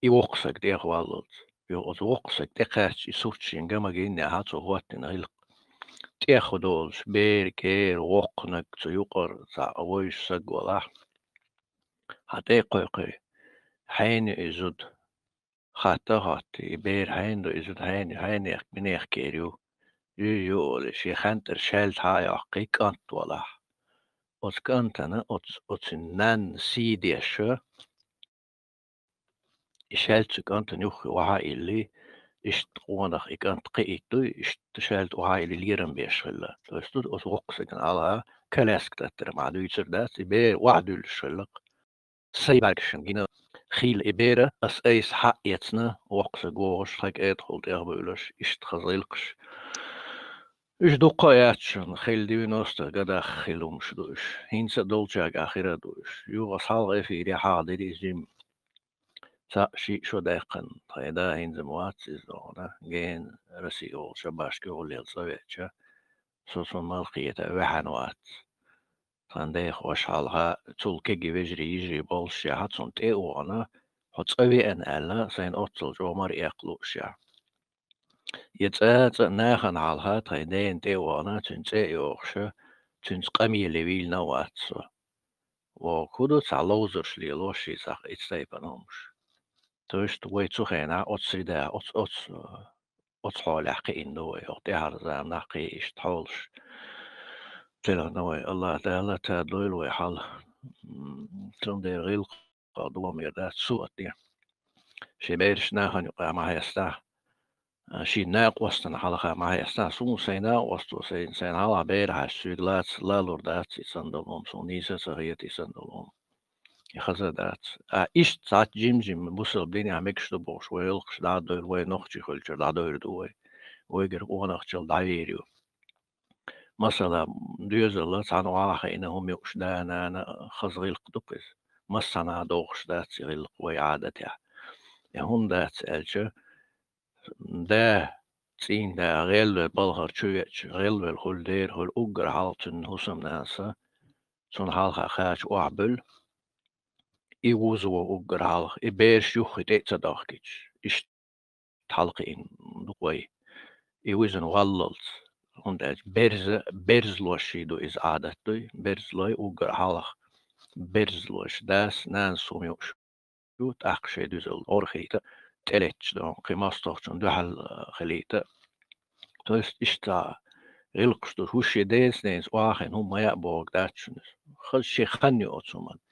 И воккха саг тӀехваллалц. Йо, оцу воккха саг тӀекхаьчча, и сурт шен ган ма гиннехь, цо хӀоттийна гӀиллакх. ТӀех долуш, бер, кер, воккханиг цу юкъара цхьа вевзаш саг валахь, хьан тӀе а кхойкхий, хьенан ю и зуда? Хатта а хоттий, и бер хьенан ду, и зуда хьенан ю, хьенех, минех кер ю? Ю, ю, олий, шен хантӀара шаьлта хьа а йоккхий, кӀант валахь. Оцу кӀантана, оц-, оцу нанна сий деш, и шаьлта цу кӀантана юххе охьа а йиллий, иштта къонах и кӀант кхииттуй, иштта шаьлта охьа а йиллий лерам беш хилла. То есть тут оцу воккха сагана хьалха коляска таттар ма дуьйцур дац, и бер охьадуьллуш хилла-кх. Сайн бӀаьргашна гина хилла и бер, ас айса хьа а эцна, воккха саг вогӀуш, тхан кӀедахула тӀехбуьйлуш, иштта хаза гӀиллакхаш. Уьш дуккха а яц шуна, хилла девяностых годах хилла хӀумаш ду уьш. ХӀинца а долчаьргахь хир а ду уьш. Юха ас хьалха эфире хьагӀ дира иза жимма. Цхьаъ шиъ шо даьккхина, тхайн да хӀинца ма вац иза догӀана, гена Россия волча башка юхаллел цӀа веача, со цунна мала кхета ваьхьана вац. Тхан деха ваша хьалха, цул кегий вежарий, йижарий боллушехь, цунна тӀе а вахана, хьо цӀа веана аьлла, сайна оццул чӀогӀа мара эккха луушехь. Я цӀа, цӀа нахана хьалха, тхайн дена тӀе а вахана, цуьнан цӀе а йохуша, цуьнца къамеле вийлина а вац со. Вогу хӀун ду цхьа ловзарш лелош ши цхьа ица тайпана хӀумаш. То есть вай цу хенахь оцу среда, оцу, оцу, оцу хьолехь кхиъна ду вай, хӀокху тӀаьхьара заманахь кхин иштта хьолаш. Тилхна вай, АллахӀ Дала тадойла вай хьал. М, цундела гӀиллакх догӀмера дац, цо а тӀе. Шен бераш нахана юкъа ма хьестахь, а, шен накъостана хьалха ма хьестахь. Суна сайн накъосто, сайн, сайн хьалха бер хьаьжча, цуьнга лаца лалур дац и санна долу хӀума, суна нийса а ца хета и санна долу хӀума. И хаза дац. А иштта цхьацца жим-жим бусалба динехь мегаш ду бохуш, вай гӀиллакхаш дӀа а дойла, вай нохчий хуьлучара дӀадойр ду вай. Вайгара къонахчалла дӀавер ю. Масала, доьзалла цхьана охьа а хиъна хӀума юуш да-нана хаза гӀиллакх ду-кх иза. Массанхьа догӀуш дац и гӀиллакх вай Ӏадатехь. Э, хӀунда дац аьлча, да цӀийнда гӀелвел балхара чу веача, гӀелвел хуьлу, дера хуьлу, уггар хьалха цуьнан хӀусамнанас цунна хьалха кхача охьабуьллу. И вузо уггар хьалха, и бераш юххе тӀе а ца дохкуьйтуш, иштта хьалакхиъна ду-кх вай. И вуьзна валлалц, хӀунда аьлча берза, берзалош ший ду иза Ӏадат дуй, берзалой уггар хьалха, берзалош дас, нанас хӀума юуш ю, тӀаккха шайн дуьзал гӀора хилийта, тӀелетташ доху, кхин мостагӀчунна дуьхьал, а, хилийта. То есть иштта гӀиллакхаш ду, хӀу шен деза-ненас охьахиъна хӀума ма яа бохург дац шуна иза. Хаза шен хан ю оцу хӀуманна.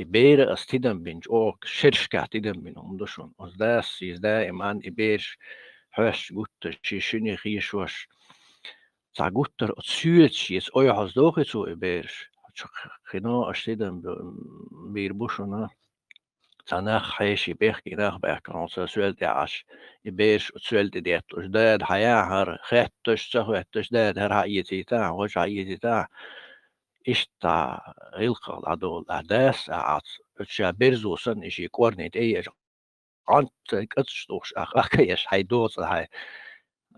И бер ас тидам бинчу оха шерашкахь тидам бина хӀума ду шуна. Оцу дас иза даиман и бераш хьоьстуш гуттар, шен шине хешош. Цхьа гуттар оцу соьца шеца ойхьаза доху цо и бераш. Хьо чу кхино аша тидам б-, бийр бу шуна. Цхьа нах хьеший бехке нах баьхкина, хьо ца соьл тӀе Ӏаш, и бераш оцу соьл тӀе детталуш, дада хьан яхьара, хетташ, ца хетташ, дада хӀара хьан эцийтахьа, хӀожа хьан эцийтахьа. Иштта гӀиллакхах дӀадолу, ахь дас а Ӏац, оцу ша берзо санна, и шен кӀорни тӀе еш, Ӏант цай кӀацаш тухуш, ахь къахкаеш, хьайн доцу хьайн,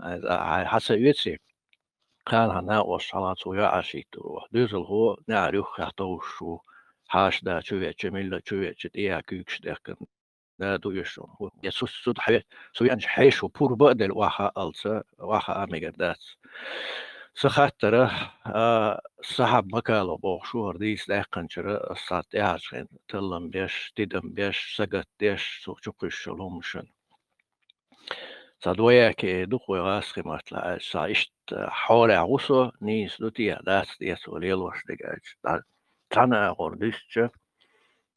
хьайн, хьайн хьан ца оьций? Кхана хьан накъост хьалха цо йоӀ Ӏаш хӀиттаро. Доьзалхо неӀар юххехь товш ву. Хьаша да чу веача, милла чу веача, тӀеяхьа куьйгаш дехкина. Да ду уьш шуна. Я цу, цу хье-, цу веанчу хьешо пурба а делла, охьа хаалца, охьа а мегар дац. Сан хаттара, а, Сахьаб Макалов бохуш ву, хӀара дийца даьккхинчара, ас цхьа тӀаьхьарчу хенахь таллам беш, тидам беш, сагатдеш, цо чукхуьссуш йолу хӀуманашна. Цхьа двоякий ду-кх вай гӀазкхийн маттахь аьлча, цхьа иштта хьолехь ву со, нийса ду те, дац те цо лелош дерг аьлча. Цхьа-, цхьана агӀор дуьстича,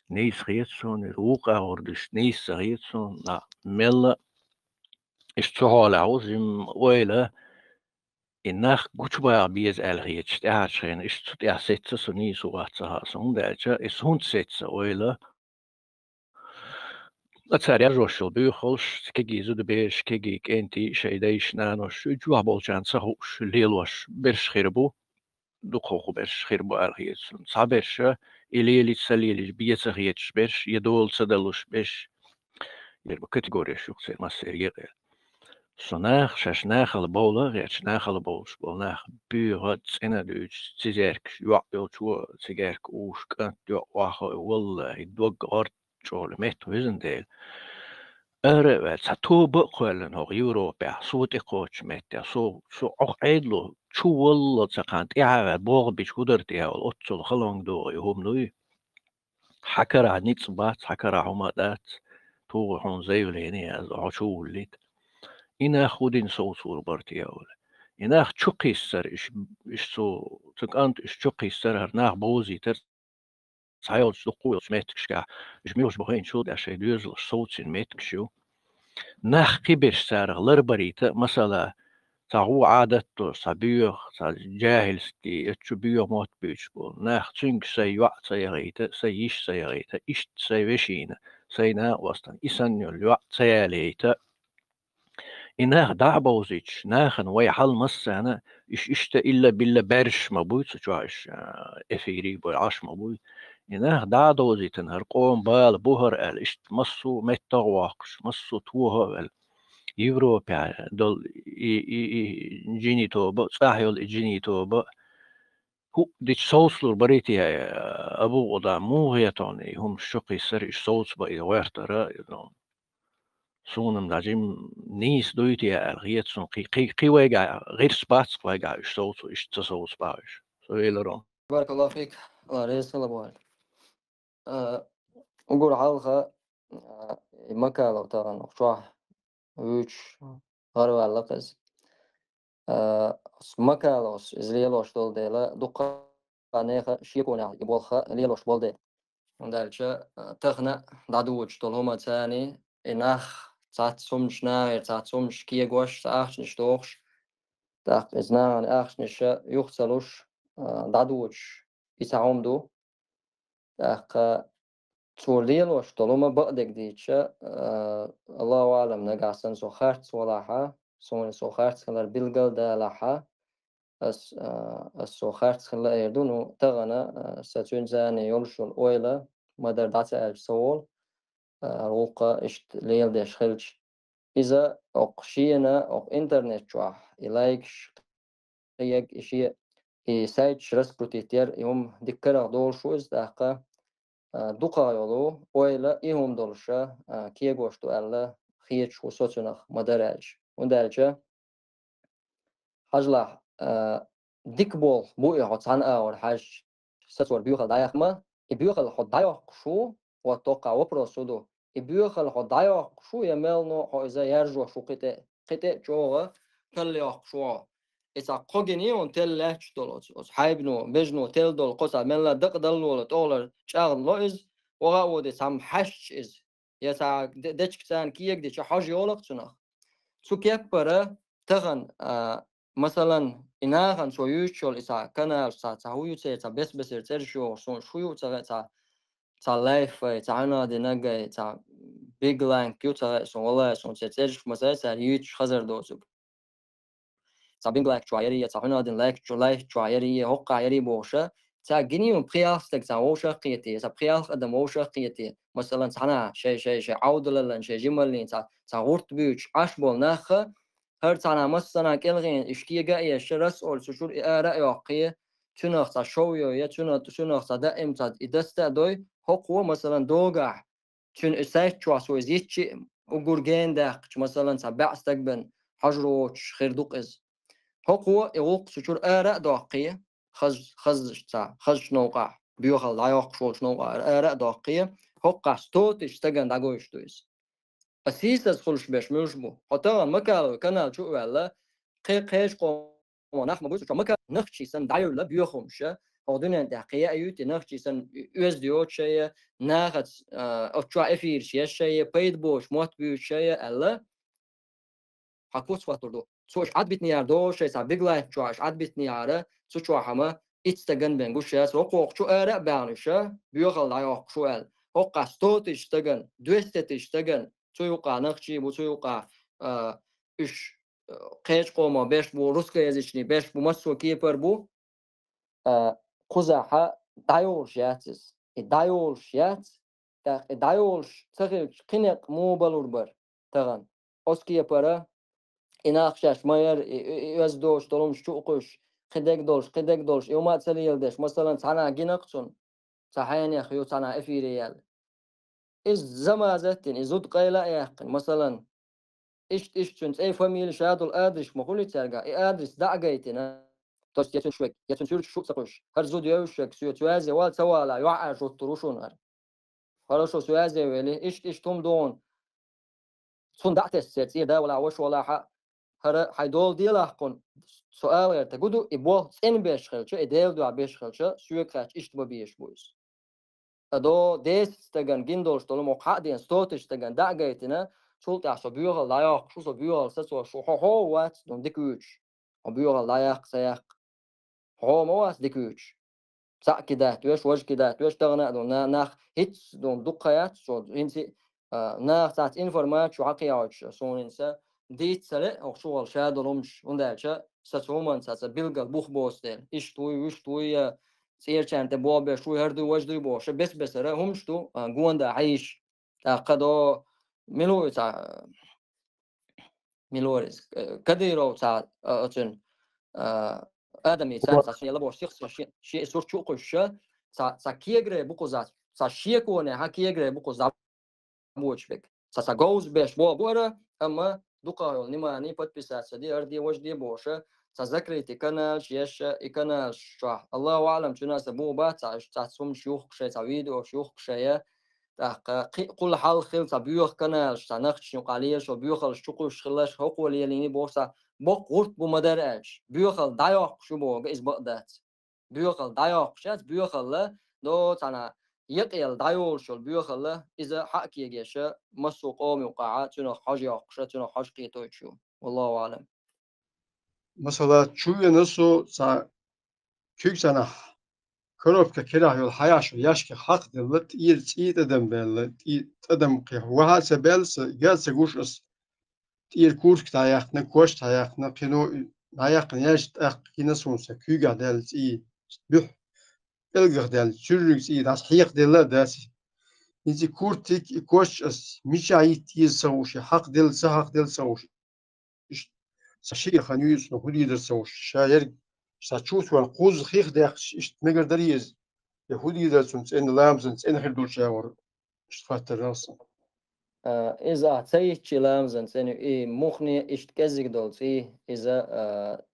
нийса хета суна иза, вукху агӀор дуьстича, нийса ца хета суна, а, мелла а иштта цу хьолехь ву, жимма ойла, и нах гучубаха беза аьлла хеташ, тӀаьхьарчу хенахь иштта цу тӀехь сецна со, нийса ву-вац ца хаьа суна, хӀунда аьлча иза хӀунда сецна ойла, Ткъа цара яржош йолу буьйхалш, кегий зудабераш, кегий кӀентий, шайн дайша, наноша, чохь болчарна ца хууш лелош берш хир бу, дукха хӀокху берш хир бу аьлла хета суна. Цхьаберш и лелийча, ца лелийча бен ца хеташ берш, я дола ца далуш берш, яра бу категореш ю-кх церан массеран екъа. Со нах, шаьш нахала бовла, гӀерташ нахала бовлуш болу нах боьха, цӀена дуьйцуш, цизеркаш, йоӀ йолчо цигерка уьш, кӀант йоӀ охьахой, валлахӀи, дог гӀорт чӀогӀа метта везна дела. Ара а ваьлла, цхьа тоба а кхоьллина хӀокху Европехь, со тӀекхочучу меттехь, со, со Ӏоху Ӏедало чу валлал ца кхана тӀаьхьа а ваьлла, богӀу бича хӀун дара тӀехь вала, оццул халонга догӀу и хӀума дуй. Хьан карахь ницкъ бац, хьан карахь хӀума а дац, тухур хьуна заявление яздан, хьо чу вуллийта. И нах хӀун дина совцур бара те вала. И нах чу кхиссара, иш, иш цу, цу кӀанта иш чу кхиссара, хӀара нах бовзийтара, цхьайолчу дуккха а йолчу меттигашкахь, уьш муьлш бу хиъначул тӀаьхьа шайн доьзалш совцийна меттигаш ю. Нах кхиберш царах ларбарийта, масала, цхьа гӀо Ӏадат долуш, цхьа боьха, цхьа джахӀильский, эцчу боьха мотт буьйцуш болу нах, цуьнга сайн йоӀ ца яхийта, сайн йиша ца яхийта, иштта сайн вешина, сайн накъостана, и санна йолу йоӀ ца ялийта. И нах дӀа а бовзуьйтуш, нахана вай хьал массарна, уьш иштта илла-билла баьржаш ма буй, цу чохь уьш, а, эфире бой Ӏаш ма буй. И нах дӀа а довзийтина, хӀара къоман бала бу хӀара аьлла, иштта массо а меттах а воккхуш, массо а тоха а ваьлла. Европехь долу и, и, и жинийн тоба, цӀахь йолу и жинийн тоба, хӀуъа дича совцалур барий те, Абу-Къудам, муха хета хьуна и хӀумаш чу кхиссара, уьш совцабан и гӀоьртара, и, ну, суна-м дӀа жимма нийса дуй те аьлла хета суна, кхин, кхин, кхин вайгахь гӀирс бац-кх вайгахь уьш совцо, иштта ца совцабахь уьш. Со веларо. Баркаллаху фик, Алла реза хила бохьа. А, уггар хьалха, а, и Макалов тахана чохь вуьйцуш гӀараваьлла-кх иза. А, оцу Макаловс иза лелош долу дела, дуккха нехан шеконехь и болх лелош болу дела. ХӀунда аьлча, а, тахана а дӀадоьдуш долу хӀума царний, и нах цхьацца хӀуманаш, нахера цхьацца хӀуманаш кегош, цхьа ахчанаш дохуш, тӀаккха иза нахана ахчанаш юха ца луш, а, дӀадоьдуш, и цхьа хӀума ду. ТӀаккха цо лелош долу хӀума бакъдерг дийцича, а, Аллаху аӀлам, нагахь санна со харц валахьа, суна со харц хилар билгал далахьа, ас, а, ас со харц хилла эр ду, ну, тахана, а, сан цуьнца царний йолуш йолу ойла ма-дарра дӀа ца аьлча ца волу, а, гӀуллакх иштта леладеш хилча. иза окх шена, окх интернет чохь, и лайкаш кхиег, и шен, и сайташ раскрутить яр, и хӀума дикка карах долуш ву иза тӀаккха, а, дукхах йолу ойла и хӀума долуша, а, кегош ду аьлла, хеташ ву со цунах ма-дарра аьлча. ХӀунда аьлча, хьажалахь, а, дика болх бу и хьо цхьана агӀор хьаьжча, сацор боьхалла дӀаяхма, и боьхалла хьо дӀайоккхуш ву, вот тоххара вопрос хӀун ду, и боьхалла хьо дӀайоккхуш ву я мел но хьо иза яржош ву кхин тӀе, кхин тӀе а чӀогӀа талла йоккхуш ву хьо. И цхьа кхо гиний хьуна телла лаьтташ долу оцу, оцу хьайбано, бежано телла долу кхо цхьа мелла дакъа даллалц тӀехула чӀагӀло иза, ваха а воде цхьамма хьаьжча иза. Я цхьа де-, дечка царна кегадича хьожа йолу-кх цунах. Цу кеппара тахана, а, масалан, и нахана цо юьйцуш йолу и цхьа каналаш, цхьа, цхьа хӀун ю церан, цхьа бес-бесара цӀераш йогӀуш, суна шу ю ца хаьа, цхьа, цхьа лайфай, цхьа хьанадинагай, цхьа биг лайнг ю ца хаьа суна, валлахӀи, суна церан цӀераш ма сай цара юьйцуш хазар доцург. Цхьа биг лайк чохь ярий, цхьа хьуьнадин лайк чу-, лайк чохь ярий, хӀокхахь ярий бохуша, цхьа гиний хьуна пхиалх стаг цхьа вовшах а кхетий, цхьа пхиалх адам вовшах а кхетий, масалан, цхьана шай, шай, шай Ӏовдалаллан, шай жималлин цхьа, цхьа гӀурт буьйцуш Ӏаш болу нахха, хӀара цхьана массана кӀелхина иш кега а еш, расолу цу чуьра и ара а йоккхий, цуьнах цхьа шов йой, я цуьнах, цуьнах цхьа даим цхьа и даста а дой, хӀокхо, масалан, догахь, цуьнан и сайт чохь цо иза йитчи, уггар гена даьккхича, масалан, цхьа баьӀ стаг бен хьожур воцуш хир ду-кх иза. ХӀокхо и гӀуллакх цу чуьра ара а доккхий, хаз-, хазачу цхьа, хазачу новкъахь, боьхалла дӀайоккхуш волчу новкъахь ара а доккхий, хӀокхахь сто тысяч стагана дӀагойтуш ду иза. Ткъа сийсаз хуьлуш берш муьлш бу? Хьо тахана Макаловн канал чу а ваьлла, кхе-, кхечу къоман нах ма буй, цу чохь Макаловн нохчий санна дӀайолла боьха хӀумаш, хӀокху дуьнен тӀехь кхин яа юьту, нохчий санна оьзда йоцуш а, нахаца, а, оцу чохь эфираш еш а, пайда боцуш мотт буьйцуш а аьлла, хьан куц хӀоттур ду. Цо уьш Ӏадбитинехьара догӀуш шайн цхьа биг лайф чохь уьш Ӏадбитинехьара, цу чохь хӀума итт стагана бен гуш яц, хӀокху чу ара а баьхна уьш, боьхалла дӀайоккхуш ву аьлла. ХӀокхахь сто тысяч стагана, двести тысяч стагана, цу юкъахь нохчий бу, цу юкъахь, а, уьш, а, кхечу къоман берш бу, русскоязычный берш бу, массо а кепара бу, а, кхузахь дӀайолуш яц иза. И дӀайолуш яц, тӀаккха и дӀайолуш ца хилча, кхин некъ муха балур бара тахана? Оцу кепара и нах шаьш ма-ярра, и, и, и оьзда доцуш долу хӀумаш чу а кхуьссуш, кхин дерг долуш, кхин дерг долуш, и хӀума а ца леладеш, масалан, цхьана гина-кх цунна, цхьа хьенех ю, цхьана эфире яьлла. Иза замаза а дина, и зуда къайла а яьккхина, масалан, иштта, иштта цуьнан цӀе, фамили, ша долу адрес ма хуьлий цаьрга, и адрес дӀа а гайтина, то есть я цуьнан шу вег, я цуьнан суьрташ шу а ца кхуьссуш, хӀара зуда йовзуш вег, соьца ваьзе вала ца вала, юьхьӀаьржа гӀуттур ву шуна хӀара. Хорошо, соьца ваьзе велий, иштта, иштта хӀума ду хьуна. Цунна дӀа а тесна церан цӀера, да валахь, ваша валахь, хӀара хьайн дола делахь кхунна, со ала гӀерта гу ду, и болх цӀена беш хилча, и Делан дуьхьа беш хилча, соьга хаьттича иштта бан безаш бу иза. Ткъа до десять стагана гина долуш долу хӀума хьа а деана, сто тысяч стагана дӀа а гайтина, цул тӀаьхьа со боьхалла дӀайоккхуш ву, со боьхалла сацош ву, хьо, хьо вац дуна дика вуьйцуш, хьо боьхалла дӀаяккха, ца яккха. Хьо ма вац дика вуьйцуш. Цхьаъ кидатта веш, важа кидатта веш, тахана а ду, на-, нах хӀинцца ду, дуккха яц, цо хӀинца, а, наха цхьацца информацию хьакхиойтуш, суна хӀинца дийца ца ле, оха чухула ша долу хӀумаш, хӀунда аьлча, сан цу хӀуманца ца билггал бух боцу дела. Иштта вуй, вуьшта вуй, я цӀерачарна тӀе боху берш вуй, хӀара дуй, важа дуй бохуш, бес-бесара хӀумаш ду, а, гонда хьийш. ТӀаккха до, мила ву иза, а, мила вара иза, э, Кадыровца, а, оцун, а, Адамица, цхьа шен лабош сих, цхьа шен, шен сурт чу а кхуьссуша, цхьа, цхьа кегаре бу кхуза, цхьа шеконе хьан кегаре бу кхуза дӀабочу вега. Цхьа, цхьа говза беш боху бара, амма дукха йолу внимание, подписаться де, хӀара де, важа де бохуша, цхьа закрытый каналаш еша, и каналаш чохь. Аллаху аълам, цуьнан аса боху бац, цхьа, цхьа цхьацца хӀуманаш юхкуш, цхьа видеош юхкуш я, тӀаккха кхин а кхул хьалха хила цхьа боьха каналаш, цхьа нахчашна юкъахь лелаш йолу боьхаллаш чу кхуьссуш хиларш, хӀокхо лелийний боху цхьа боккха гӀурт бу ма-дарра аьлча. Боьхалла дӀайоккхуш ю боху иза бакъ дац. Боьхалла дӀайоккхуш яц, боьхалла до цхьана якъаелла дӀайолуш йолу боьхалла, иза хьа а кегеша, массо а къоман юкъахь цуьнах хьожа йоккхуша, цуьнах хьожа кхетойтуш ю. Валлаху аълам. Масала, чу вена со цхьа куьг санахь, коробка кирахь йолу хьаяш йолу ящик хьакхаделла, тӀера цӀий тӀадам баьлла, тӀе-, тӀадам кхин ваха а ца баьлла, сан газ ца гуш ас, тӀера куртка дӀаяьккхина, коч дӀаяьккхина, кхино дӀаяьккхина, яьжча тӀаккха гина суна сан куьйгахь даьлла цӀий, буьхь пӀелгах даьлла, цуьрриг цӀий дӀасахьекхаделла а дац. Иза куртик и коччас мича йитт йиза ца хууш, хьакъ дел, ца хьакъ дел ца хууш. Ишт са шига хан юйцу хӀу дийдар ца хууш. Ша ерг са чувствовал кхуза хих дехча, ишт мегар дар еза. Я хӀу дийдар цун цӀена ламазан цӀена хир долча явар. Ишт хаттар ралсан. А, иза а ца йитчи ламазан цӀена и мухне ишт кӀеззиг долу цӀий, иза, а,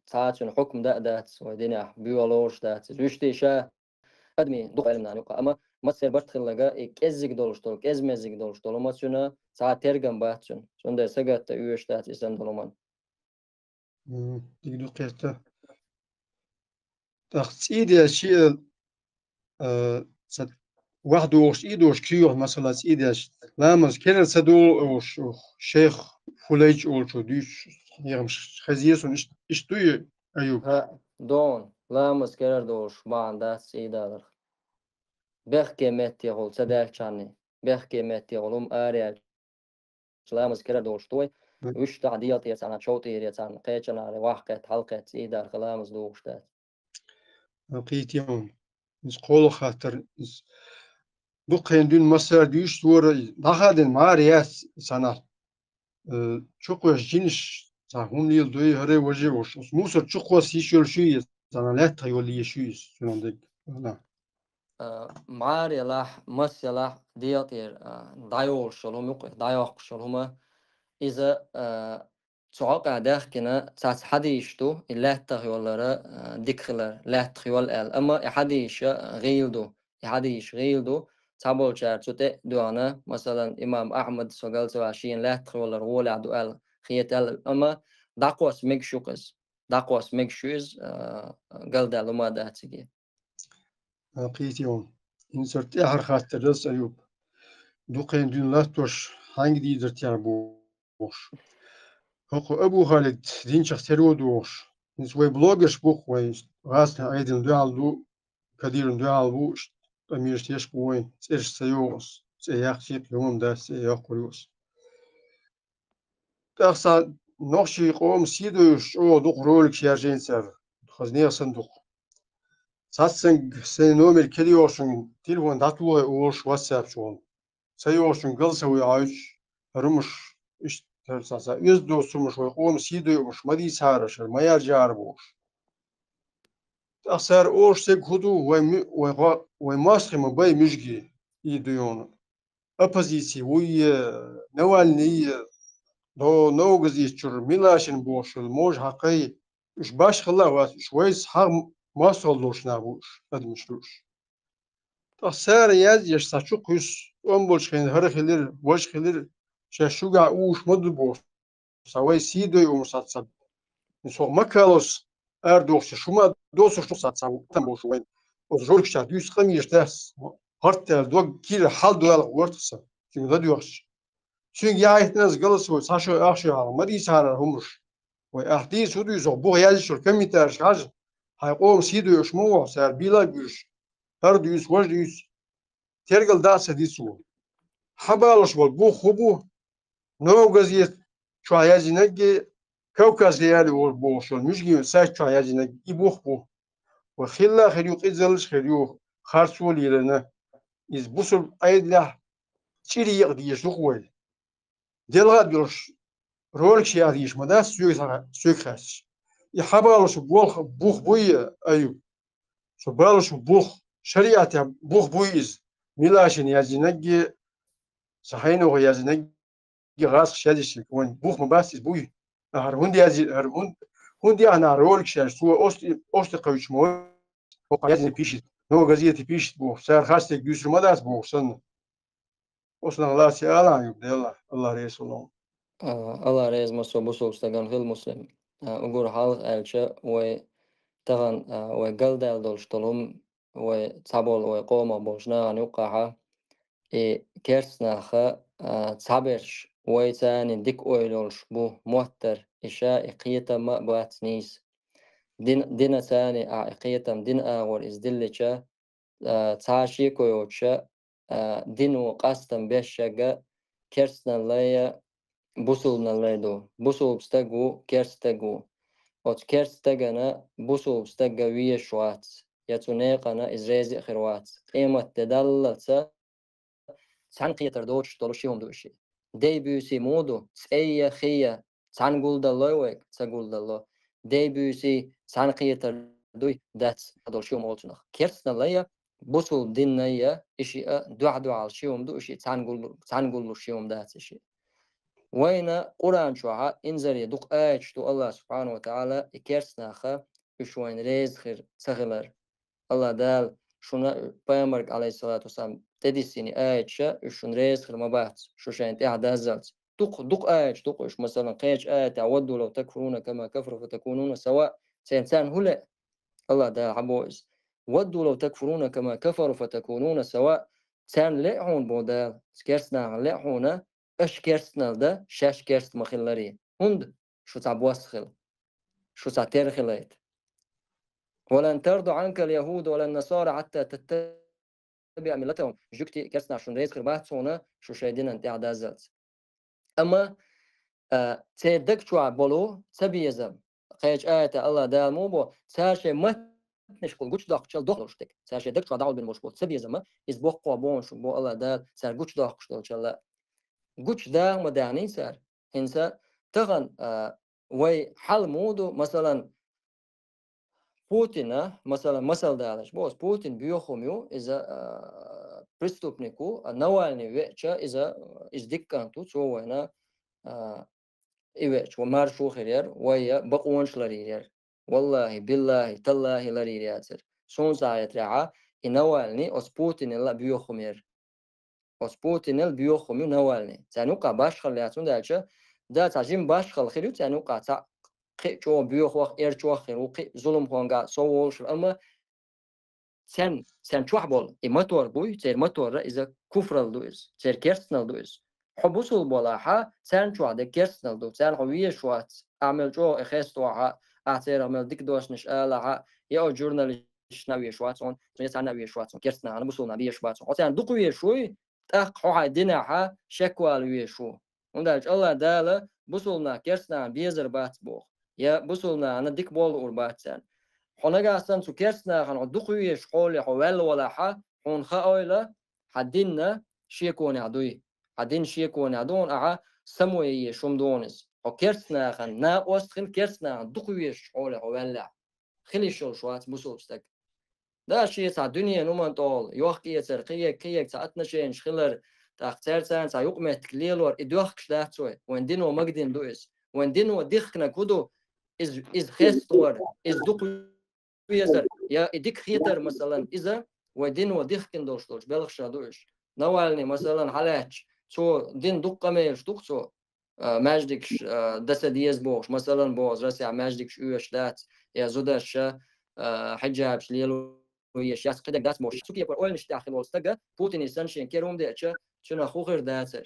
цхьа цун хӀукм да а дац, вай динехь буьйгӀа лоруш дац. Иза вуьшти ша Адми дукха Ӏилманан юкъа, амма массер барт хиллага, и кӀеззиг долуш долу, кӀезмезиг долуш долу ма цуьнан цхьа тергам бац цуьнан. Цундела сагатта оьшуш дац и санна долу ман. М, дика ду кхетта. ТӀаккха цӀий деш шиъ, а, ца ваха догӀуш, цӀий догӀуш кхийолу, масала, цӀий деш. Ламаз керара ца долу уьш, ух, шайх Фулайч олучо дуьйцуш, хьехамаш хезира суна, иш-, иштта дуй, Аюб? ХӀаъ, догӀун, ламаз керара долуш бахьана дац цӀий даларх. Бехке меттехула ца даьллачхьанний, бехке меттехула хӀума араяьлча, ламаз керара долуш ду вай, Мгм. вуьшта дӀа дегӀа тӀера царна, чов тӀера царна, кхечанхьара вахкхетта, хьалкхетта цӀий дарха ламаз догӀуш дац. Кхийти хьуна. Иза кхоалгӀа хаттар, иза дуккхенна дуьйна массара дуьйцуш вара, дӀахадина мара яц санахь. Э, чукхоьссича жинаш цхьа хӀума леладой, хӀара важа а вуш. Оцу мусар чукхосса йиш йолуш ю иза, цхьана лаьттах йолу йиш ю иза, цуьнан дерг. Ана. А, мӀара елахь, масса елахь, дегӀа тӀера, а, дӀайолуш йолу хӀума юкъа, дӀайоккхуш йолу хӀума, иза, а, цу хьокъехь даьхкина цхьацца хьадисаш ду, и лаьттах йоллара, а, дика хилар, лаьттах йол аьлла. Амма и хьадисаш гӀийла ду. И хьадисаш гӀийла ду, цхьаболчара цу тӀе а доьгӀна, масалан, имам Ахьмад, со галцаваьлла, шена лаьттах йоллар гӀолехь ду аьлла, хетаьлла, амма дӀакхосса мегаш ю-кх иза. ДӀакхосса мегаш ю иза, а, галдаьлла хӀума дац цига. А, кхийти хьуна. ХӀинца тӀаьхьара хаттар ду аса, Аюб. Дуккхенна дуьйна латтош хьаьнга дийдар техьа бохуш. ХӀокху Абу Халид динчех тера ву дохуш. ХӀинца вай блогерш бу-кх, вай гӀазкхийн Ӏедална дуьхьал ду, Кадирна дуьхьал бу, ш-, къамелаш еш бу вай, цӀераш ца йогӀу ас, цӀе яккхий-кх, хӀумма дац, цӀе йоккхур ю ас. ТӀаккха сан нохчий къоман сий дойуш чӀогӀа дукха роликаш яьржина цара, хаза нехан санна дукха. Цхьаццанга сайн номер кхидӀа йогӀучунга телефон дӀатухий олуш WhatsApp чу. Ца йогӀучунга голосовой Ӏойчу, хӀара хӀумаш, иштта, хӀара цхьа, цхьа оьзда доцу хӀумаш, вай къоман сий дойу хӀумаш ма дийцахьара, хӀара ма яржахьара бохуш. ТӀаккха цара олуш цига хӀун ду, вай ми-, вай гӀо-, вай мостагӀий ма бай муьжгий, и ду йону. Оппозици вуй, Навальный, до-, Новгазийчуьра, Милашин бохуш йолу, можа хьакхай, уьш башхалла а вац, уьш вайца хьагӀ мостагӀалла долуш нах бу уьш, адамаш ду уьш. Ткъа цара язъеш цхьа чукхуьссу, тӀом болчу хенахь хӀара хилира, важа хилира, шаьш шуьгахь уьш ма ду бохуш. Цхьа вай сий дойу хӀумаш цхьа ца. Со Маккалос арадохуш, шу ма доцуш ду цхьа, цхьа там бохуш вайн. Оцу жолгашчохь дуьйцу къамелаш дац. ХӀорттаьлла дог кийра хьал доьлху гортаса, цуьнга ладоьгӀча. Цуьнга яхьийтина аса галас ву, цхьа шо, ах шо хьалха, ма дийцахьара хӀумаш. Вай ахь дийца хӀун дуьйцу, буха язйичуьра комментарийш хьажа, хьайн къоман сий дойуш ма ву, цара бийла а буьйш. ХӀара дуьйцу, важа дуьйцу. Тергал дӀа а ца дицо. Хьабалуш болу бух хӀун бу? Новгазет чохь язйинарг, Кавказ Реалии бохуш йолу муьжгийн сайт чохь язйинарг, и бух бу. Ва хилла а хир ю, къизаллаш а хир ю, харцо а лелийна. Иза бусулба Ӏедалехь чӀир екъа дезаш ду-кх вай. ДелгӀа а долуш, роликаш яздийша ма дац соьга, соьга хаьттича. И хьабалуш болх бух буй, Аюб? Со балуш бух, шариӀатехь бух буй иза? Милашин яздинарг, сан хьеногӀа яздинарг, гӀазкхаша яздинарг, вайн бух ма бац иза буй? ХӀара хӀунда язйи-, хӀара хӀун-, хӀунда яхьа нах роликаш яьлча, цо ост-, остагӀа кхуьйсуш ма вай, хӀокху яздинарг пишет, но газете пишет бохуш, цара харцдерг дуьйцур ма дац бохуш санна. Оцунах лаьцна ала Аюб, Делла, Аллах реза хуьлда. А, Аллах реза ма со бусулба стагана хила, Муслим. А, уггар хьалха аьлча, вай тахана, а, вай галдаьлла долуш долу хӀума, вай цхьаболу, вай къомах болчу нахана юккъехьа, и керста наха, а, цхьаберш вайца дика ойла йолуш бу, моттара, и ша и кхетам а бац нийса. Дин, дина царна а и кхетам, дин агӀор иза диллича, а, цхьа шеко йоцуша, а, дино къастам беш шегга керстаналлай, бусулбаналлай ду. Бусулба стаг ву, керста стаг ву. Оцу керста стагана бусулба стагга везаш вац, я цу некъана иза реза а хир вац. Къемат де даллалца цхьаьнакхетар доцуш долу ши хӀума ду и шиъ. Дей-буьйсий муха ду, цӀе я, хи я, цхьаьна гулдаллой вайга, ца гулдалло. Дей-буьйсий цхьаьнакхетар дуй, дац, долу ши хӀума олу цунах. Керстаналла я, бусул динна я, и шиъ а дуьхь-дуьхьал ши хӀума ду, и шиъ цхьаьна гуллу-, цхьаьна гуллуш ши хӀума дац и шиъ. Вайна Къуръан чохьа инзаре дукха аяташ ду, АллахӀ субхьанаху ва тагӀала и керстанаха уьш вайна реза хир ца хилар. АллахӀ Дала шуна пайхамарга, Ӏалайхиссалату вассалам, тӀедиссина аяташа уьш шуна реза хир ма бац, шу шайна тӀаьхьа даззалц. Дукха, дукха аяташ ду-кх уьш, масалан, кхечу аятехь: «Вадду лав такфурuna кама кафару фатакунуна сава». Церан царна хӀун лаьа? АллахӀ Дала хьан боху иза? «Вадду лав такфурuna кама кафару фатакунуна сава». Царна лаьа хьуна, боху Дала, керстанахана лаьа хьуна, аша керстаналла дан, шаьш керста ма хилларе. ХӀунда? Шу цхьа бос хила. Шу цхьа тера хилайта. «Ва лан тарда Ӏанка ал-яхӀуду ва лан насара хьатта таттабиӀа миллатахӀум». Жуьгтий, керстанаш шуна реза хир бац хьуна, шу шайн динан тӀаьхьа даззалц. Амма, а, церан даг чохь болу цабезам, кхечу аята АллахӀ Дала муха бо, цара шайн маттанашкахула гучудоккхучул дохлуш дерг. Цара шайн даг чохь дӀахьулбина болуш болу цабезам, иза боккха бохуш бу, АллахӀ Дала цара гучудоккхуш долчул а. Гучудаха ма даьхний цара. ХӀинца тахана, а, вай хьал муха ду, масалан, Путина, масалан, масал далаш, бо, Путин боьха хӀума ю, иза, а, преступник ву, а Навальный веача, иза, иза дика кӀант ву, цо вайна, а, и веача, вай маршо хир яра, вай бакъонаш ларйийр яра. ВаллахӀи, биллахӀи, таллахӀи, ларйийр яцара. Суна схьахетарехь, и Навальный оцу Путинал а боьха хӀума яра. Оцу Путинал боьха хӀума ю Навальный. Царна юккъехь башхалла яц, хӀунда аьлча, да, цхьа жима башхалла хир ю царна юккъехь, цхьа кхин а чӀогӀа боьхох, эрчох хир ву, кхин а зуламхонгахь сов волуш ву, амма царна, царна чохь болу и мотор буй, церан мотор а иза куфралла ду иза, церан керстаналла ду иза. Хьо бусул болахь, царна чохь дерг керстаналла ду, царна хьо везаш вац, ахь мел чӀогӀа и хеста вахь, ахь церах мел дика доссанаш алахь, я оцу журналист Шна везаш вац хьуна, я царна везаш вац хьуна, керстанахана бусулнах безаш бац хьуна. Хьо царна дукха везаш вуй, тӀаккха хьо хьайн динехьа шек вала везаш ву. ХӀунда аьлча АллахӀ Дала бусулнах керстанахана безар бац боху, я бусулнахана дика болу луур бац царна. Хьо нагахь санна цу керстанахана хьо дукха везаш хьоле хьо ваьлла валахьа, хьуна хаойла, хьан динна шеконехь дуй. Хьан дин шеконехь ду хьуна, ахьа само ян езаш хӀума ду хьуна иза. Хьо керстанахана накъост хила, керстанахана дукха везаш хьоле хьо ваьллехь. Хила йиш йолуш вац бусулба стаг. Да, шен цхьа дуьненан хӀуманна тӀехула, йохк-эцар, кхиерг, кхиерг цхьа отношенеш хилар, тӀаккха цаьрца цхьа юкъаметтиг лелор, и доьхкаш дац вай. Вайн дино магадина ду иза. Вайн дино дихкинарг хӀун ду? Иза, иза хеставар, иза дукха везар, я и дика хетар, масалан, иза вайн дино дихкина долуш долчу белхашах ду уьш. Навальный, масалан, хьалаьцча, цо дина дукха къамелаш ду-кх цо, а, маьждигаш, а, дан ца деза бохуш, масалан, боху, Россехь маьждигаш оьшуш дац, я зударша, а, хьиджабаш лело езаш яц, кхидерг дац бохуш. Цу кепара ойланаш тӀехь хилла волу стага Путине санна шен кера хӀума деача, цуьнан хӀун хир дацара?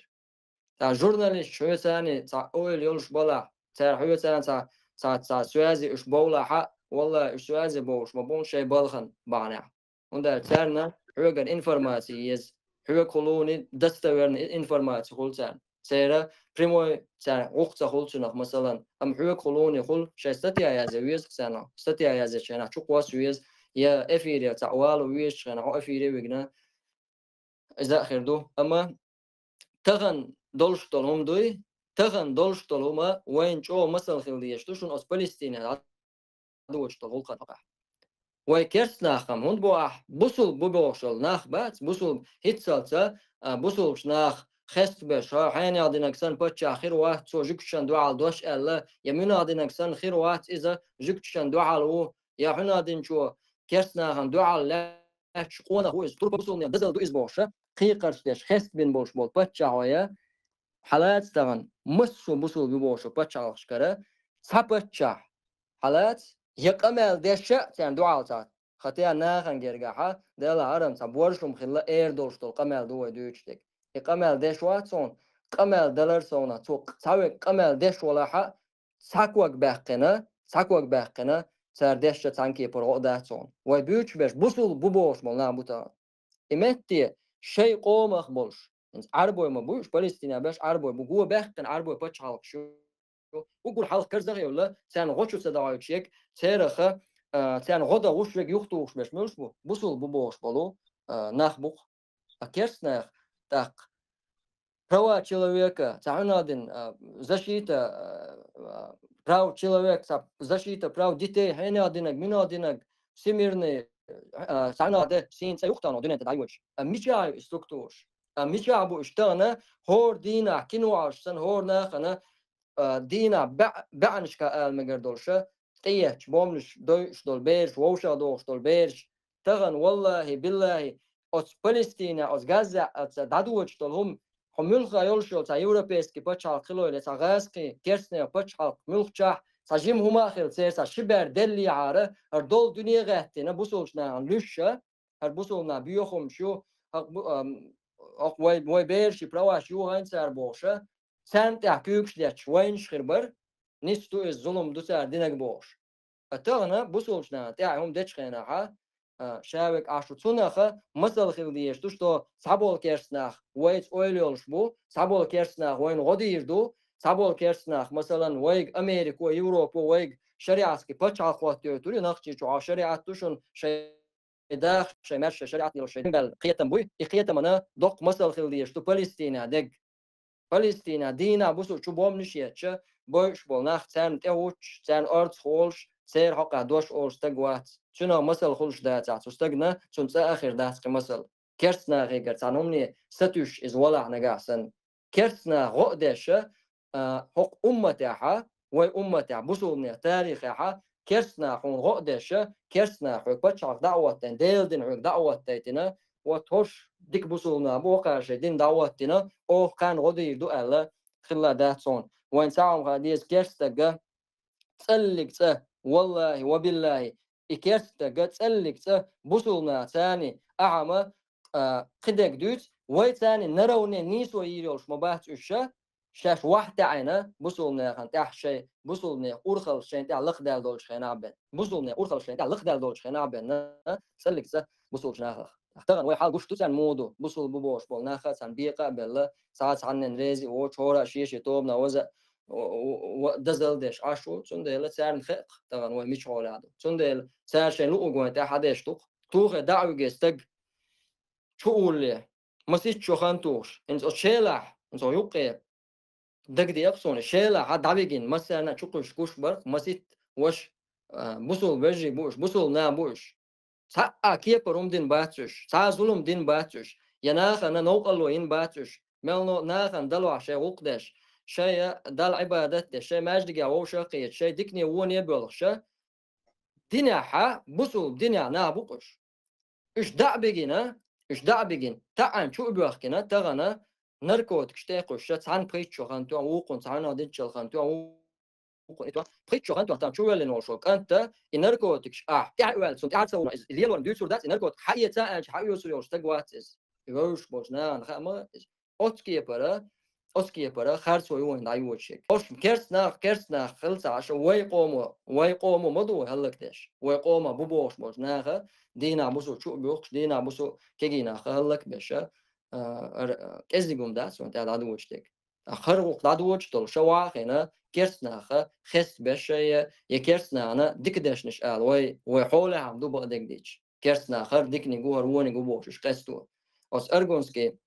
Цхьа журналист хьоьцарний цхьа ойла йолуш балахь, цара хьоьцарна цхьа, цхьа, цхьа соьзи уьш бовлахьа, валлахӀи, уьш соьзи бовлуш ма бу шайн балхана бахьанехь. ХӀунда аьлча царна хьоьгара информаци еза, хьоьгахула достоверный информаци хуьлу царна. Церан прямой царна гӀуллакх ца хуьлу цунах, масалан, амма хьоьгахула хуьлу шайн статья язъян веза царна, статья язъян шайна чукхосса веза, я эфире цхьаъ вало везачу хенахь, хьо эфире вигна, иза а хир ду. Амма тахана долуш долу хӀума дуй, тахана долуш долу хӀума вайна чӀогӀа масал хила дезаш ду, шуна оцу Палестинехь дӀадоцуш долу гӀуллакхан хьокъехь. Вай керстанаххам, хӀунда боху ахь, бусулба бу бохуш йолу нах бац, бусулба хӀинццалца, а, бусулбачу нах хестабеш, хьо хьенех динарг санна паччахь хир вац, цо жуьгташна дуьхьал дош аьлла, я муьнах динарг санна хир вац, иза жуьгташна дуьхьал ву, я хьуьнах динчо керстанахана дуьхьал лаьтташ къонах ву иза, турпал бусулбанийн дозалла ду иза бохуша, кхайкхарш деш хестабина болуш болу паччахьо я, хьалаца тахана массо а бусулба ю бохуш пачхьалкхашкара, цхьа паччахь хьалаца, я къамел деш а царна дуьхьал ца, хӀаьта нахана гергахьа, Делахь арам цхьа боршум хилла эр долуш долу къамел ду вай дуьйцуш дерг. И къамел деш вац хьуна, къамел далар совна, цо цхьа век къамел деш валахьа, цхьа ког баьккхина, цхьа ког баьккхина, цара дешча цхьана кепара гӀо а дац хьуна. Вай буьйцуш берш бусул бу бохуш болу нах бу тахана. И метте шайн къомах болуш, хӀинца Ӏарбой ма бу уьш, Палестинехь берш Ӏарбой бу, го баьккхина Ӏарбой пачхьалкхаш ю. Уггар хьалха карзах а евлла, царна гӀо чу ца дахьуьйтуш ерг, цераха, а, царна гӀо дан гӀуш верг юхатухуш берш муьлш бу? Бусул бу бохуш болу, а, нах бу-кх. А керстанах тӀаккха права человека, цхьа хьуна дин, а, защита, а, а, прав человека, цхьа защита прав детей, хьенех динаг, минех динаг, всемирный, а, цхьа хьуна де, сийна цӀе юхтано дуьнен тӀа дӀайош. А, мичахь ю и структураш? А, мичахь бу уьш тахана, хӀора дийнахь кино Ӏаш санна, хӀора нахана, а, дийнахь баь-, баьӀанашка ала мегар долуша, тӀеетташ, бомбанаш дойуш долу бераш, вовшах дохуш долу бераш, тахана, валлахӀи, биллахӀи, оцу Палестинехь, оцу Газзехь аца дӀадоьдуш долу хӀума, хьо муьлхха йолуш йолу цхьа европейский пачхьалкх хилойла, цхьа гӀазкхийн керстанех пачхьалкх муьлххачахь, цхьа жима хӀума а хилла, церан цхьа ши бер деллехьара, хӀара долу дуьне а гӀаьттина, бусулчу нахана луьйш а, хӀара бусулба нах боьха хӀумаш ю, хӀокху бу-, ам, хӀокху вай, вай бераши праваш ю хӀайна цара бохуша, царна тӀехь куьйгаш детташ вайнаш хир бара, ниц ду иза, зулам ду цара динарг бохуш. Ткъа тахана бусулчу нахана тӀехь хӀума дечу хенахьа, а, ша вега Ӏаш ву. Цунаха масал хила дезаш ду, что цхьаболу керстанах вайца ойла йолуш бу, цхьаболу керстанах вайна гӀо дийр ду, цхьаболу керстанах, масалан, вайга Америко, Европо, вайга шариатский пачхьалкх хӀоттайойтур ю, Нохчийчохь шариат ду шуна, шайн даха, шайн маьрша шариат лелош шайн дин баьлла кхетам буй, и кхетамана доккха масал хила дезаш ду Палестинехь дерг. Палестинехь дийнахь бусулба чу бомбанаш етташ, бойуш болу нах, царна тӀехӀуттуш, царна орцах волуш, церан хьокъехь дош олуш стаг вац. Цуьнан масал хуьлуш дацахь цу стагана, цунна цӀа а хир дац кхин масал. Керстанахигара цхьана хӀумане сатуьйсуш иза валахь нагахь санна. Керстанаха гӀо а деш, а, хӀокху умматехьа, вай умматехь, бусулбанех тарихехьа, керстанаха хьуна гӀо а деш, керстанаха хьоьга пачхьалкх дӀа а хӀоттийна, Делан дин хьоьга дӀа а хӀоттийтина, вот хӀорш дика бусулба нах бу, вокхара шайн дин дӀа а хӀоттийна, оха кхарна гӀо дийр ду аьлла, хилла дац хьуна. Вайна цхьа хӀума хаа деза, керстага цӀаллиг цӀа, валлахӀи ва биллахӀи, и керстага цӀаллиг цӀа бусулба наха царна ахьа ма, а, кхидерг дуьйцу, вай царна наравне нийсо йийр йолуш ма бац уьш ша, шаьш вахь таьӀина бусулба нахана тӀехь шайн, бусулба нехан урхаллаш шайна тӀехь лакхадаьлла долчу хенахь бен. Бусулба нехан урхаллаш шайна тӀехь лакхадаьлла долчу хенахь бен, цӀаллиг цӀа бусулчу нахах. Тахана вай хьал гуш ду царна муха ду, бусулба бу бохуш болу наха царна бекъа а белла, цхьа цхьаннен рези а воцуш, хӀора а шен-шен тобана ваза а, о, о, о, дазал деш Ӏаш ву, цундела царна хаьа-кх тахана вай мича хьолехь ду. Цундела цара шайн луъург вайна тӀехь хьадеш ду-кх. Тухе дӀа а вуьгу стаг чу улле, масийтта шо хан тухуш, хӀинца оцу Шелахь, хӀинца оцу юккъе дагадеа-кх суна, Шелахь дӀавигина, массарна а чукхуьйсуш гуш бара-кх, масийтта ваша, а, бусулба вежарий бу уьш, бусулба нах бу уьш. Цхьа а кепара хӀума дина бац уьш, цхьа а зулам дина бац уьш, я нахана новкъарло йина бац уьш, мел но нахана далохь шайн гӀуллакх деш, шайн Далла Ӏибадат деш, шайн маьждигехь вовшах а кхеташ, шайн дикане воне а боьлхуша, динехьа, бусулба динехь нах бу-кх уьш. Уьш дӀа а бигина, уьш дӀа а бигина, таӀийна чу а боьхкина, тахана наркотикаш тӀе а кхуьссуш, цхьанна пхийтта шо хан тоьхна, вукхунна цхьанна динччалла хан тоьхна, вукхунна и тоьхна, пхийтта шо хан тоьхна, тахана чу воьллина волуш волу кӀанта, и наркотикаш ахь тӀаьхьа а ваьлла, цунна тӀаьхьа ца вахана, иза лелорна дуьйцур дац, и наркотик хьаэца аьлча, хьаоьцур йолуш стаг вац иза. И вевзаш болчу нахана хаа ма иза. Оцу кепара, оцу кепара харцо ю вайна дӀайоьдуш ерг. Ош керстанах, керстанах хила ца Ӏаш, вай къомо, вай къомо ма ду вай хӀаллакдеш. Вай къомах бу бохуш болчу наха, дийнахь бусу чу а буьхкуш, дийнахь бусу кегий нах хӀаллакбеша, а, ар-, а, кӀезиг хӀума дац вайна тӀехь дӀадоьдуш дерг. ТӀаккха хӀара гӀуллакх дӀадоьдуш долуша вахийна, керстанаха хестабеш шайна, я керстанахана дика дешнаш ала вай, вай хьолехь а ду бакъдерг дийцча. Керстанах хӀара диканиг ву, хӀара вониг ву бохуш уьш къесто. Оцу Аргунский,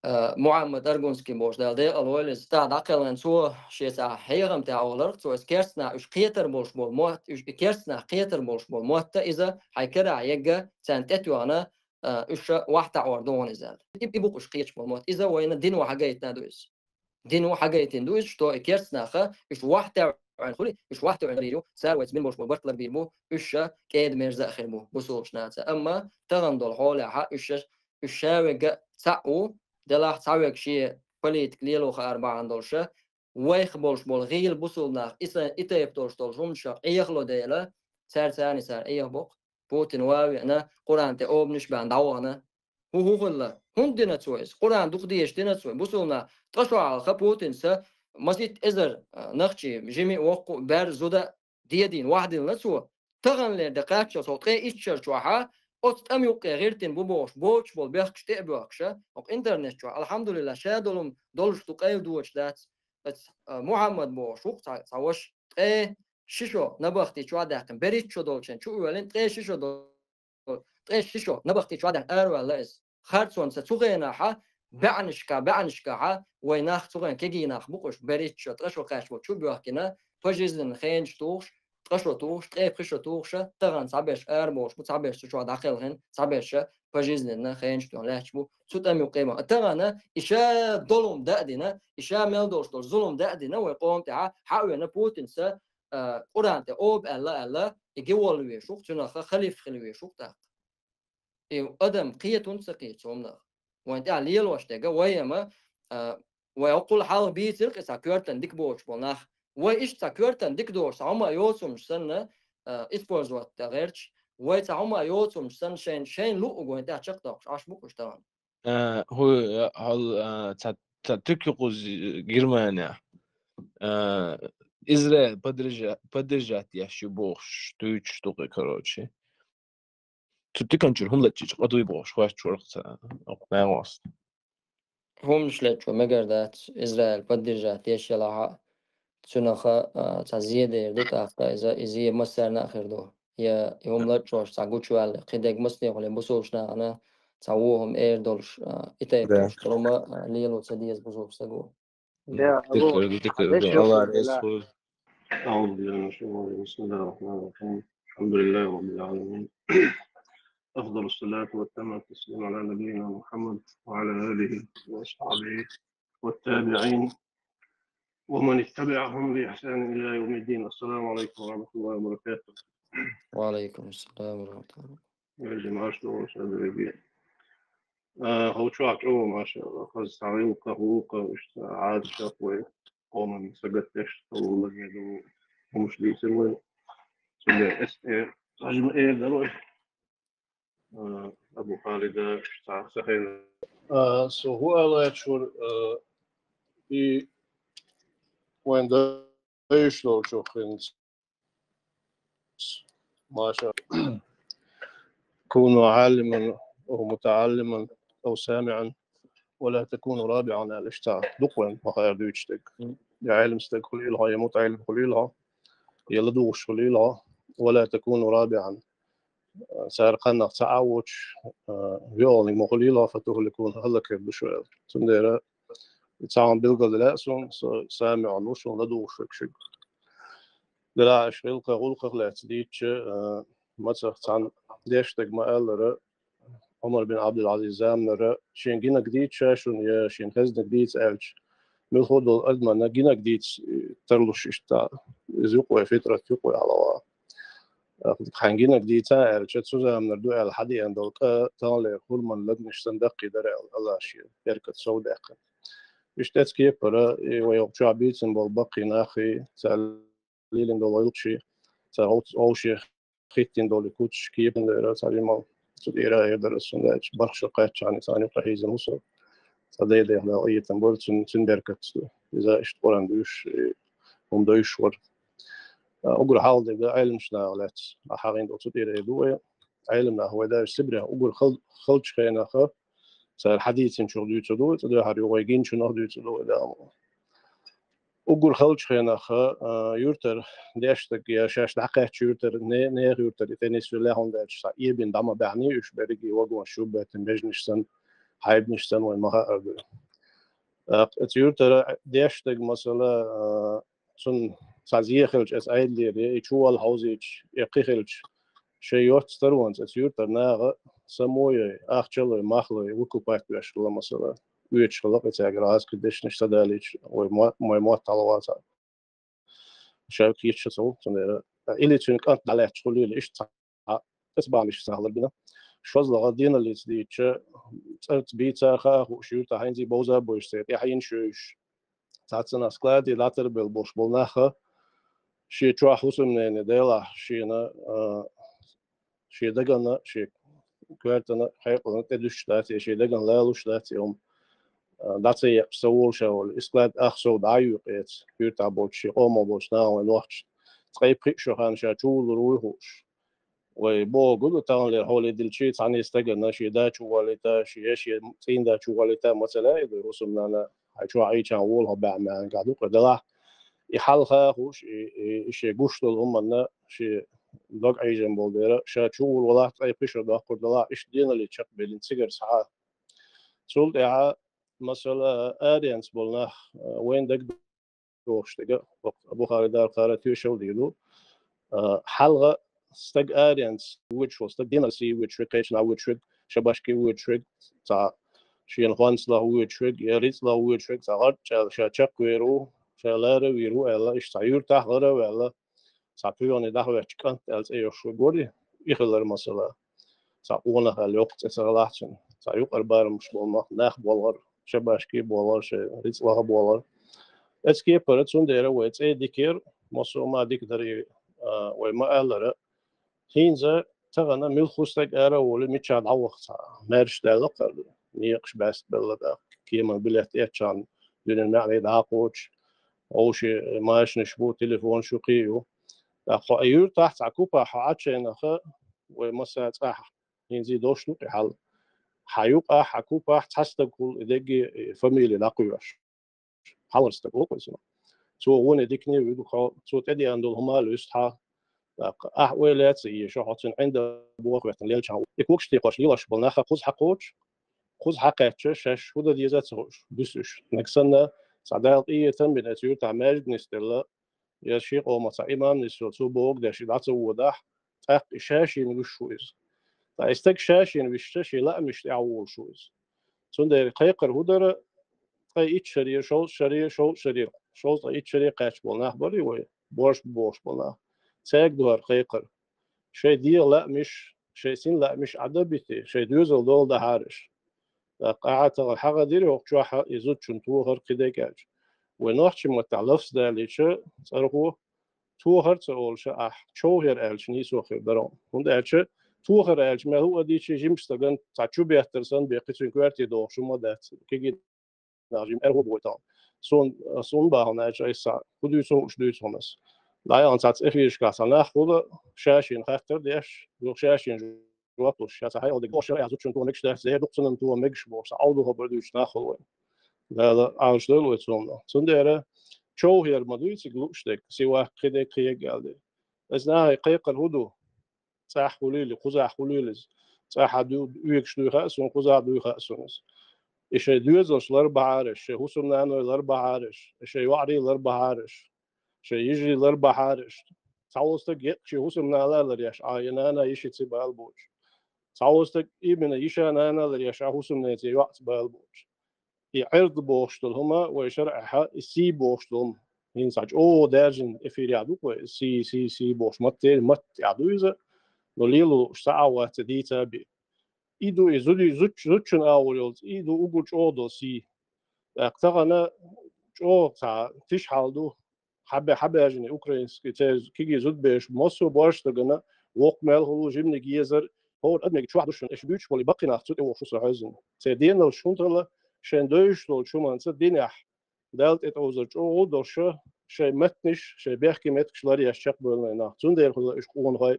а, Мухьаммад Аргунский бохуш, Дала декъала войла иза, тӀаккха дӀакхелхина цо шен цхьа хьехам тӀехь олура-кх цо, иза керстанах уьш кхетар болуш болу мотт, уьш, и керстанах кхетар болуш болу мотта иза хьайн карахь егга, царна тӀетоьхна, а, уьш вахь таӀор ду хьуна иза аьлла. И, и бу-кх уьш кхеташ болу мотт. Иза вайна дино хьагайтина ду иза. Дино хьагайтина ду иза, что и керстанаха уьш вахь таӀийна хуьлий, уьш вахь таӀийна хир ю, цара вайца бина болуш болу барт ларбийр бу, уьш ша кӀеда-мерза а хир бу бусулбачу наха. Амма тахана долу хьолехьа уьш ша, уьш ша вега цхьаъ ву, делахь цхьа вега шен политика лело хаар бахьана долуша, вайх болуш болу гӀийла бусулба нах, и са-, и тайпа долуш долу хӀуманашах Ӏехало дела, цаьрца царна цара Ӏехабо-кх. Путин ван а веана, Къуръан тӀе обанаш а баьхна дӀавахана. ХӀун, хӀун хилла? ХӀунда дина цо иза? Къуръан дукха дезаш дина цо? Бусулба нах, ткъа шо хьалха Путинца масийтта эзар, а, нохчий, жима а, воккха а, бер а, зуда а дедийна, вахьдиллина цо. Таханлера де кхаччалц хӀокху ткъе итт шар чохьа оцу тӀам юккъе гӀиртина бу бохуш, боцуш болу бехкаш тӀе а боьхкуша, хӀокху интернет чохь, алхьамдулиллахӀ, ша долу-м долуш ду, къайла доцуш дац. Оцу, а, Мухьаммад бохуш ву-кх цхьа, цхьа ваша, ткъе ши шо набахти чохь а даьккхина, берхӀитта шо долчун чу а воьллина, ткъе ши шо долу, ткъе ши шо набахти чохь а даьккхина араваьлла иза. Харцонца цу хенахьа баьӀнашка, баьӀнашкахьа вай нах цугӀен кегий нах бу-кх уьш, берригаш ткъа шо кхаьчча чу боьхкина, пожизненно хенаш тухуш, ткъа шо тухуш, ткъе пхи шо тухуш, тахана цхьаберш арабовлуш бу, цхьаберш цу чохь дӀакхелхина, цхьаберш пожизненно хенаш тоьхна лаьтташ бу. Цу тӀаман юкъе ма. Тахана и ша долум даа дина, и ша мел долуш долу зулум даа дина вай къоман тӀехьа, хьа а вена Путинца, а, Къуръан тӀе оба аьлла, аьлла, и гиволла везаш ву-кх, цуьнах халиф хила везаш ву-кх тӀаккха. И адам кхета хӀунда ца кхета цу хӀуманах? Вайн тӀехь лелош дерг, вай ма, а, вай хӀоккхул хьалха бийцира-кх и цхьа коьртана дика боцуш болу нах. Вай иштта цхьа коьртана дика доцуш, цхьа хӀума а йоцуш санна, а, использовать дан гӀерташ, вай цхьа хӀума а йоцуш санна, шайн, шайн луъург вайн тӀехь чекхдоккхуш Ӏаш бу-кх уьш тахана. Э, хӀу, э, хьал, э, цхьа, цхьа туька юкъуз Германия. Э, Израиль поддержа-, поддержать еш ю бохуш, дуьйцуш ду-кх и, короче. Цу туькан чуьра хӀума лаччича къа дуй бохуш, хоьттуш вара-кх цхьа, окху нахост. ХӀуманаш лаччо мегар дац, Израиль поддержать еш елахь а, цуьнах а, цхьа зе дер ду тӀаккха иза, и зе массарна а хир ду. Я и хӀума лаччош цхьа гучуваьлла, кхидерг массанехула бусулбачу нахана цхьа вон хӀума эр долуш, а, и тайпа Да. долуш, хӀума, а, лело ца деза бусулба стага. Да, Дика, алло, дика, дика, Аллах реза хуьлда. أعوذ بالله من الشيطان الرجيم. بسم الله الرحمن الرحيم. الحمد لله رب العالمين. أفضل الصلاة وأتم التسليم على نبينا محمد وعلى آله وأصحابه والتابعين ومن اتبعهم بإحسان إلى يوم الدين. السلام عليكم ورحمة الله وبركاته. وعليكم السلام ورحمة الله. Вежа марш долуш аса везий. А, хӀокху чохь чӀогӀа, машалла, хаза цхьа гӀиллакх, гӀуллакх, иштта Ӏадатех вай къоман сагатдеш долу лаге долу хӀумаш дийцира вай. Цундела ас, э, хьажа ма эр дара вай. А, Абу Халида, иштта цхьа сан хенахь. А, со хӀун ала лаьтташ вара, а, и вайн дайша долчух хӀинца. Маша. كونوا عالما أو متعلما أو سامعا ولا تكونوا رابعا аьлла, иштта дукха вайн ма-хаъара дуьйцуш дерг. Мгм. Я Ӏелам стаг хуьлийла хьо, я мутаӀеллим хуьлийла хьо, я ладугӀуш хуьлийла хьо, ولا تكونوا رابعا. Цара кхаьннах цхьаъ а воцуш, а, воьалгӀаниг ма хуьлийла хьо, فتهلكوا хӀаллакьхир ду шу аьлла. Цундела и цхьа хӀума билгалдан лаьа суна, со самиӀун ву шуна, ладугӀуш верг шуьга. Делахь аша гӀиллакхах, гӀуллакхах лаьцна дийцча, а, мацах цхьана дешна стага ма-аллара, Ӏумар бин Ӏабдул-Ӏазиз заманара шена гинарг дийца ша шуна, я шена хезнарг дийца аьлча, муьлхха а долу адамна гинарг дийца тарлуш иштта, иза юкъа вай фитрат юкъа вай хьалаваха. Хьайн гинарг дийца аьлча, цу заманара ду аьлла хьадеана долу кӀа таханлера хурман ладнаш санна даккхий дара аьлла, Аллах шен беркат сов даьккхина. Иштта цу кепара, и вай хӀокху чохь бийцина болу баккхий нахий, цара лелийна долу гӀиллакхаший, цара гӀовц-, гӀовшех хӀиттийна долу и куцаш, кепанаш дара, цара йимал цу тӀера а эр дара, цундела бархӀ шо кхаьччахьана, царна юкъахь хьийзина ву со. Цхьа дайдех Дала къинхетам бойла, цуьнан, цуьнан беркатца ду. Иза иштта Къуръан дуьйцуш, и хӀума дойуш вара. А, уггар хьалха дерг Ӏеламчу наха лаьцна хьахийна долу цу тӀера эр ду вай. Ӏелам нах вай даже Сибрех уггар хал-, халчу хенахь, цара хьадийцинчух дуьйцур ду вай, цу дуьхьара юха вай гиначунах дуьйцур ду вай, Дала мукъ лахь. Уггар халчу хенахь, а, юьртара дешна стаг я шаьш дӀакхаьчча юьртара, не-, нехан юьртара и тӀе нисвелла, хӀунда аьлча цхьа эбина дӀа ма баьхьний уьш, берриге вагонаш чу беттина, бежанаш санна, хьайбанаш санна, вайн ма-хаъара ду. ТӀаккха оцу юьртара дешна стаг, масала, а, цунна цхьа зе хилча оцу Ӏедалера, я и чуволла хьовзийча, я кхин хилча, шайн йоццу таронца оцу юьртара наха самой, ахчалой, махлой выкупать веш хилла, масала, оьцуш хилла-кх и цаьргара гӀазкхи дешнаш ца далийча, вай мо-, вай мотт хьалаваха цхьаъ. Ша кхеташ ца ву, цундела. Или цуьнан кӀант дӀалаьтташ хуьлийла, иштта цхьа тӀе ца бахьана иштта цхьа хилар бина. ШозлагӀа деналлица дийцча, цӀарца бийца а хаа хууш, юьртахь хӀинца а бовза а бовзуш, церан тӀаьхьа йина шуьйш. Цхьацца нах складе дӀатарбелла болуш болу наха, шен чохь хӀусамнене делахь, шена, а, шен дагана, шен коьртана, хьекъална тӀедуьсуш дац, я шен дагана лалуш дац, я хӀума, а, дӀа ца екъча, ца волуш а волу, и склад ах сов дӀа а юькъа эца, юьртахь болчу, шен къомах болчу нахана вай нохчашна. Ткъе пхиъ шо хан ша чу вуллур вуй хууш. Вай боху гу ду, таханлера хьоле дилчи, цхьана стагана шен да чу валийта, шен, шен цӀийнда чу валийта, ма ца лаьа ду, хӀусамнана, хьайн чохь Ӏийчахьана вола хьо баьхьа маьӀна гахь ду-кх, делахь, и хьал хаа хууш, и, и, и шен гуш долу хӀуманна, шен дог Ӏийжина болу дера, ша чу вуллур валахь, ткъе пхи шо доккхур делахь, иштта деналлица чекхбеллина цигара схьа. Цул тӀаьхьа масала, аренца болу нах, а, вайн дагадогӀуш дерг, Бухари Дархара тоьшалла дийр ду. А, хьалха стаг аренца воьдуш волу стаг, динарг сий воьдуш верг, кхечанхьа воьдуш верг, шабашке воьдуш верг, цхьа шена хӀонцалгӀа воьдуш верг, я рицкъалгӀа воьдуш верг, цхьа гӀарчӀ аьлла, ша чекхвер ву, ша лара вийр ву аьлла, иштта цхьа юьртахь гӀара а ваьлла, цхьа пхьоьгӀане дӀахӀоьттича кӀант аьлла цӀе йолуш верг вара, и хилар масала. Цхьа къонах аьлла йоккха цӀе ца хилахь цуьнан. Цхьа юкъара барамаш болу нах, нах болгӀар, шабашке болгӀар, шайн рицкъалгӀа болгӀар. Эцу кепара цундела вай цӀе дика яр, массо а ма дика дара и, а, вай ма-аллара. ХӀинца тахана муьлхха стаг ара а волий, миччахьа дӀаваха цхьа маьрша даьлла кхара ду. Некъаш баьстабелла тӀаккха, кеман билет эцчахьана дуьненан маьӀне дӀа а кхочуш, вовшийн машинаш бу, телефонаш юккъе а ю. ТӀаккха хьо и юьртахь цхьа купахь хьо Ӏачу хенахь, вай массаьрца цӀахь хӀинца а долуш ду-кх и хьал. Хьан юкъахь, хьан купахь цхьа стаг хуьлу и дерриге, и фамили дӀакхоьхьуш. Хьалхара стаг ву-кх иза. Цо гӀоне дикане а вуьгу хьо, цо тӀедеана долу хӀума а луьсту хьан. ТӀаккха ахь ойла яц а еш, хьо цуьнан ӀиндагӀ боху хӀоьттина лелчахьана. И когаш текхош лелош болу нах кхуза хьакхочуш, кхуза хьакхаьчча, шаьш хӀун дан деза а ца хууш, буьсуш. Нагахь санна, цхьа Дала къинхетам бина, эцу юьртахь маьждиг нисделла, я шен къомах цхьа имам нисвелла, цо бохург деш, и дӀа ца водахь, тӀаккха и ша-шена вуьсуш ву иза. Ткъа и стаг ша-шена висча, шен лаамашна тӀаьхьа волуш ву иза. Цундела кхайкхар хӀун дара, ткъе итт шаре, шовзткъа шаре, шовзткъа шаре, шовзткъе итт шаре кхаьчна болу нах барий вай, борш бу бохуш болу нах. Цаьрга ду хӀара кхайкхар. Шайн дегӀан лаамаш, шайн син лаамаш Ӏадбитий, шайн доьзал дола дахьара аша. ТӀаккха ахьа тахана хьагӀ дира хӀокху чохь и зудчун тохар кхидерг аьлча. Вай нохчийн маттахь лафс далийча, цӀархо, тохар а ца олуш ахь, човхьар аьлча нийсо хир дара. ХӀунда аьлча тохар аьлча мел хӀуъа дийцича жимачу стагана цхьа чу беттар санна бен кхин цуьнан коьрте дохуш хӀума дац. Кегий нах жима аьрхӀа а бохуьйту. Суна, суна бахана аьлча, айса хӀун дуьйцу, хӀун уьш дуьйцу хьуна ас. ДӀаяхана цхьацца эфирашкахь цхьа нах хуьлу, ша-шена хаттар а деш, юха ша-шена жоп луш, ша цхьа хьайгӀал дерг бохуш яра, аз зудчун тоха мегаш дац, зер ду-кх цунна тоха мегаш бохуш, цхьа Ӏовдалхо бара дуьйцуш нах хуьлу вайн. Дала Ӏалашдойла вай цунна. Цундела човхьар ма дуй цига лууш дерг, сивак кхидерг, кхиерг аьлла дерг. Аса нахе кхайкхар хӀун ду? ЦӀахь хуьлийла, кхузахь хуьлийла иза. ЦӀахь ду-, оьгуш дуй хаьа суна, кхузахь дуй хаьа суна иза. И шайн доьзалш лар бахьара аша, шайн хӀусамнаной лар бахьара аша, шайн йоӀарий лар бахьара аша, шайн йижарий лар бахьара аша. Цхьаволу стаг еккъа шен хӀусамнана а ларъеш, а, я нана, я йишица бала боцуш. Цхьаволу стаг именно йиша, нана а ларъеш, а, хӀусамнеца я йоӀца бала боцуш. И Ӏирд бохуш долу хӀума вай шарӀехь, и сий бохуш долу хӀума. ХӀинца чӀогӀа даьржина эфирехь ду-кх вай, сий, сий, сий бохуш, матте, матте тӀехь ду иза, но лело лууш цхьа а вац, дийца а бен. И ду и зуди-, зудч-, зудчун агӀор йолу, и ду уггар чӀогӀа долу сий. ТӀаккха тахана чӀогӀа цхьа тиша хьал ду, хьабе-, хьабаьржина украинский, церан кегий зудбераш, массо а борш дагана, воккха мел хуьлу, жиманиг езар, хӀора адамега чохь ду шуна, аша буьйцуш болу баккхий нах цу тӀе вохуш ву со хьаьвзина. Церан денал шун тала, шайн девзаш долчу хӀуманца динехь, Далла тӀетовзар чӀогӀа а долуш, шайн меттанаш, шайн бехке меттигаш ларъеш чекхбевлла нах. Цундела хуьлу уьш къонахой.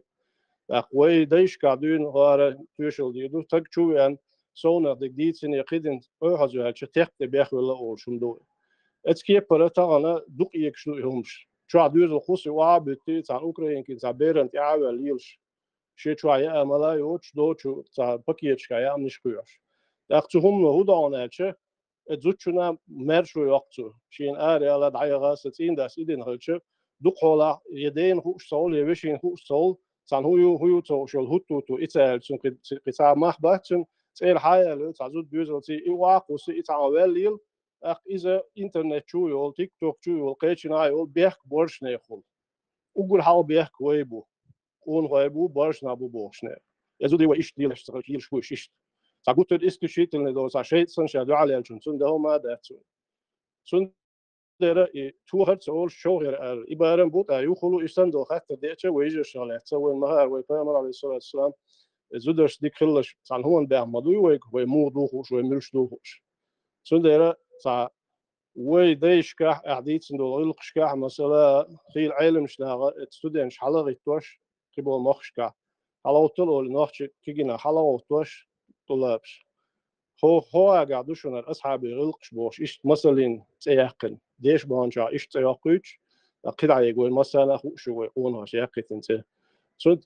ТӀаккха вай дайшкахь дуьйна хӀара тоьшалла дийр ду, стаг чу веана, совнах дерг дийцина, кхидина, ойхьаза ваьлча, текх тӀе бехвелла олуш хӀума ду. Эцу кепара тахана дукха эгаш ду и хӀумаш. Чохь доьзал кхуссий охьа а буьттий, цхьана украинкин цхьа беран тӀаьхьа а ваьлла лелаш. Шен чохь яа мала а йоцуш, доцу цхьа пакеташкахь яамниш кхоьхьуш. ТӀаккха цу хӀумано хӀун до хьуна аьлча, и зудчунна маьршо йоккху цо. Шена ара яла дӀаяха сан цӀийндас и дина хилча, дукхахьолахь я дена хууш ца хуьлу, я вешина хууш ца хуьлу, цхьана хӀун ю, хӀун ю ца хууш йолу хӀутту-хӀутту и ца аьлла, цуьнан кхин ц-, кхин цхьа мах бац цуьнан, цӀера хьа а яьлла, цхьа зуда доьзалций, и охьа а кхуссий, и цхьа ваьлла лела, тӀаккха иза интернет чу йолу, тикток чу йолу, кхечанхьа йолу бехк боршнехула. Уггар хьалха бехк вай бу. Къонахой бу, боршнах бу бохуш нах. Я зудий вай иштта лелаш ца хилча, лелаш бу уьш иштта. Цхьа гуттар исключительный долу, цхьа шайтӀа санна ша дуьхьал яьллачунна, цунна дан хӀума а дац вай. Цундела и тохар а ца олуш, човхьар аьлла, и барам бу тӀаккха, юха хуьлу, и санна долу хаттар деача, вай йижаршах лаьцна, вайн ма-хаъара, вай Пайхамар, алейхиссалату вассалам, и зудаш дика хилалаш, цхьана хӀуманна бехк ма дуй вайга, вай муха ду хууш, вай муьлш ду хууш. Цундела цхьа вай дайшкахь, ахь дийцина долу гӀиллакхашкахь, масала, хийла Ӏеламаш наха, эцу студенташ хьала а гӀиттош, кхиболу махкашкахь, хьалагӀоттал олий нохчий кегийнах, хьалагӀоттош, тӀулабаш. ХӀо-, хӀо агахь ду шуна хӀара асхьабийн гӀиллакхаш бохуш, иштта масаллин цӀе яьккхина. Деша баханчохь иштта цӀе йоккхуьйтуш, ткъа кхидӀа ега вай массарна а хууш ю вай къонахаша яьккхийтина цӀе. Цун-,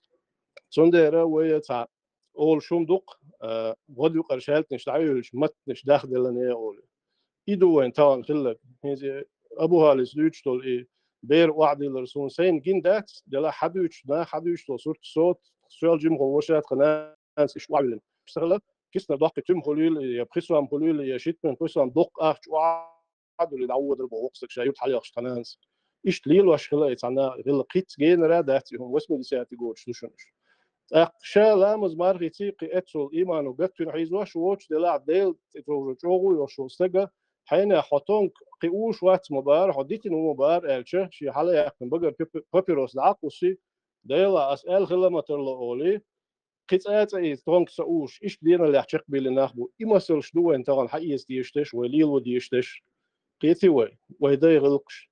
цундела вай цхьа олуш хӀума ду-кх, а, гӀодаюкъара шаьлтанаш дӀа а юьйлуш, маттанаш дахделла а олий. И ду вайн тахана хилларг. ХӀинца Абу-ХӀалис дуьйцуш долу и бер охьадиллар суна сайна гина дац, делахь хьан дуьйцуш, нах хьан дуьйцуш долу сурт со, соьл жимахула ваша тхан нанас иштта охьавиллина. Ца хилла, киснар доккхий туьма хуьлийла, я пхи сом хуьлийла, я шийтта пхи сом доккха ахча охьадуьллий дӀаводар боху воккха стаг ша юрт хьалаялхаш тхан нанас. Иштта лелош хилла и цхьана хилла кхин цхьа генара дац и хӀума, восьмидесятый годаш ду шуна уьш. ТӀаккха ша ламаз мархица кхин эццул имано гатвина хьийзош воцуш делахь, Делан тӀе товжо чӀогӀа йолуш волу стага, хьенех хьо тонка кхин уьш вац ма бара, хьо дитина ву ма бара аьлча, шен хьалаяьккхина багара папи-, папирос дӀа а кхуссий, Дела, ас аьлла хила ма тарло олий, кхин цӀа а цӀа иза тонка ца уьш, иштта денал лехь чекхбиллина нах бу. И масалш ду вайн тахана хьаэца дезаш дерш, вай лело дезаш дерш. Кхетий вай, вай дай гӀиллакхаш.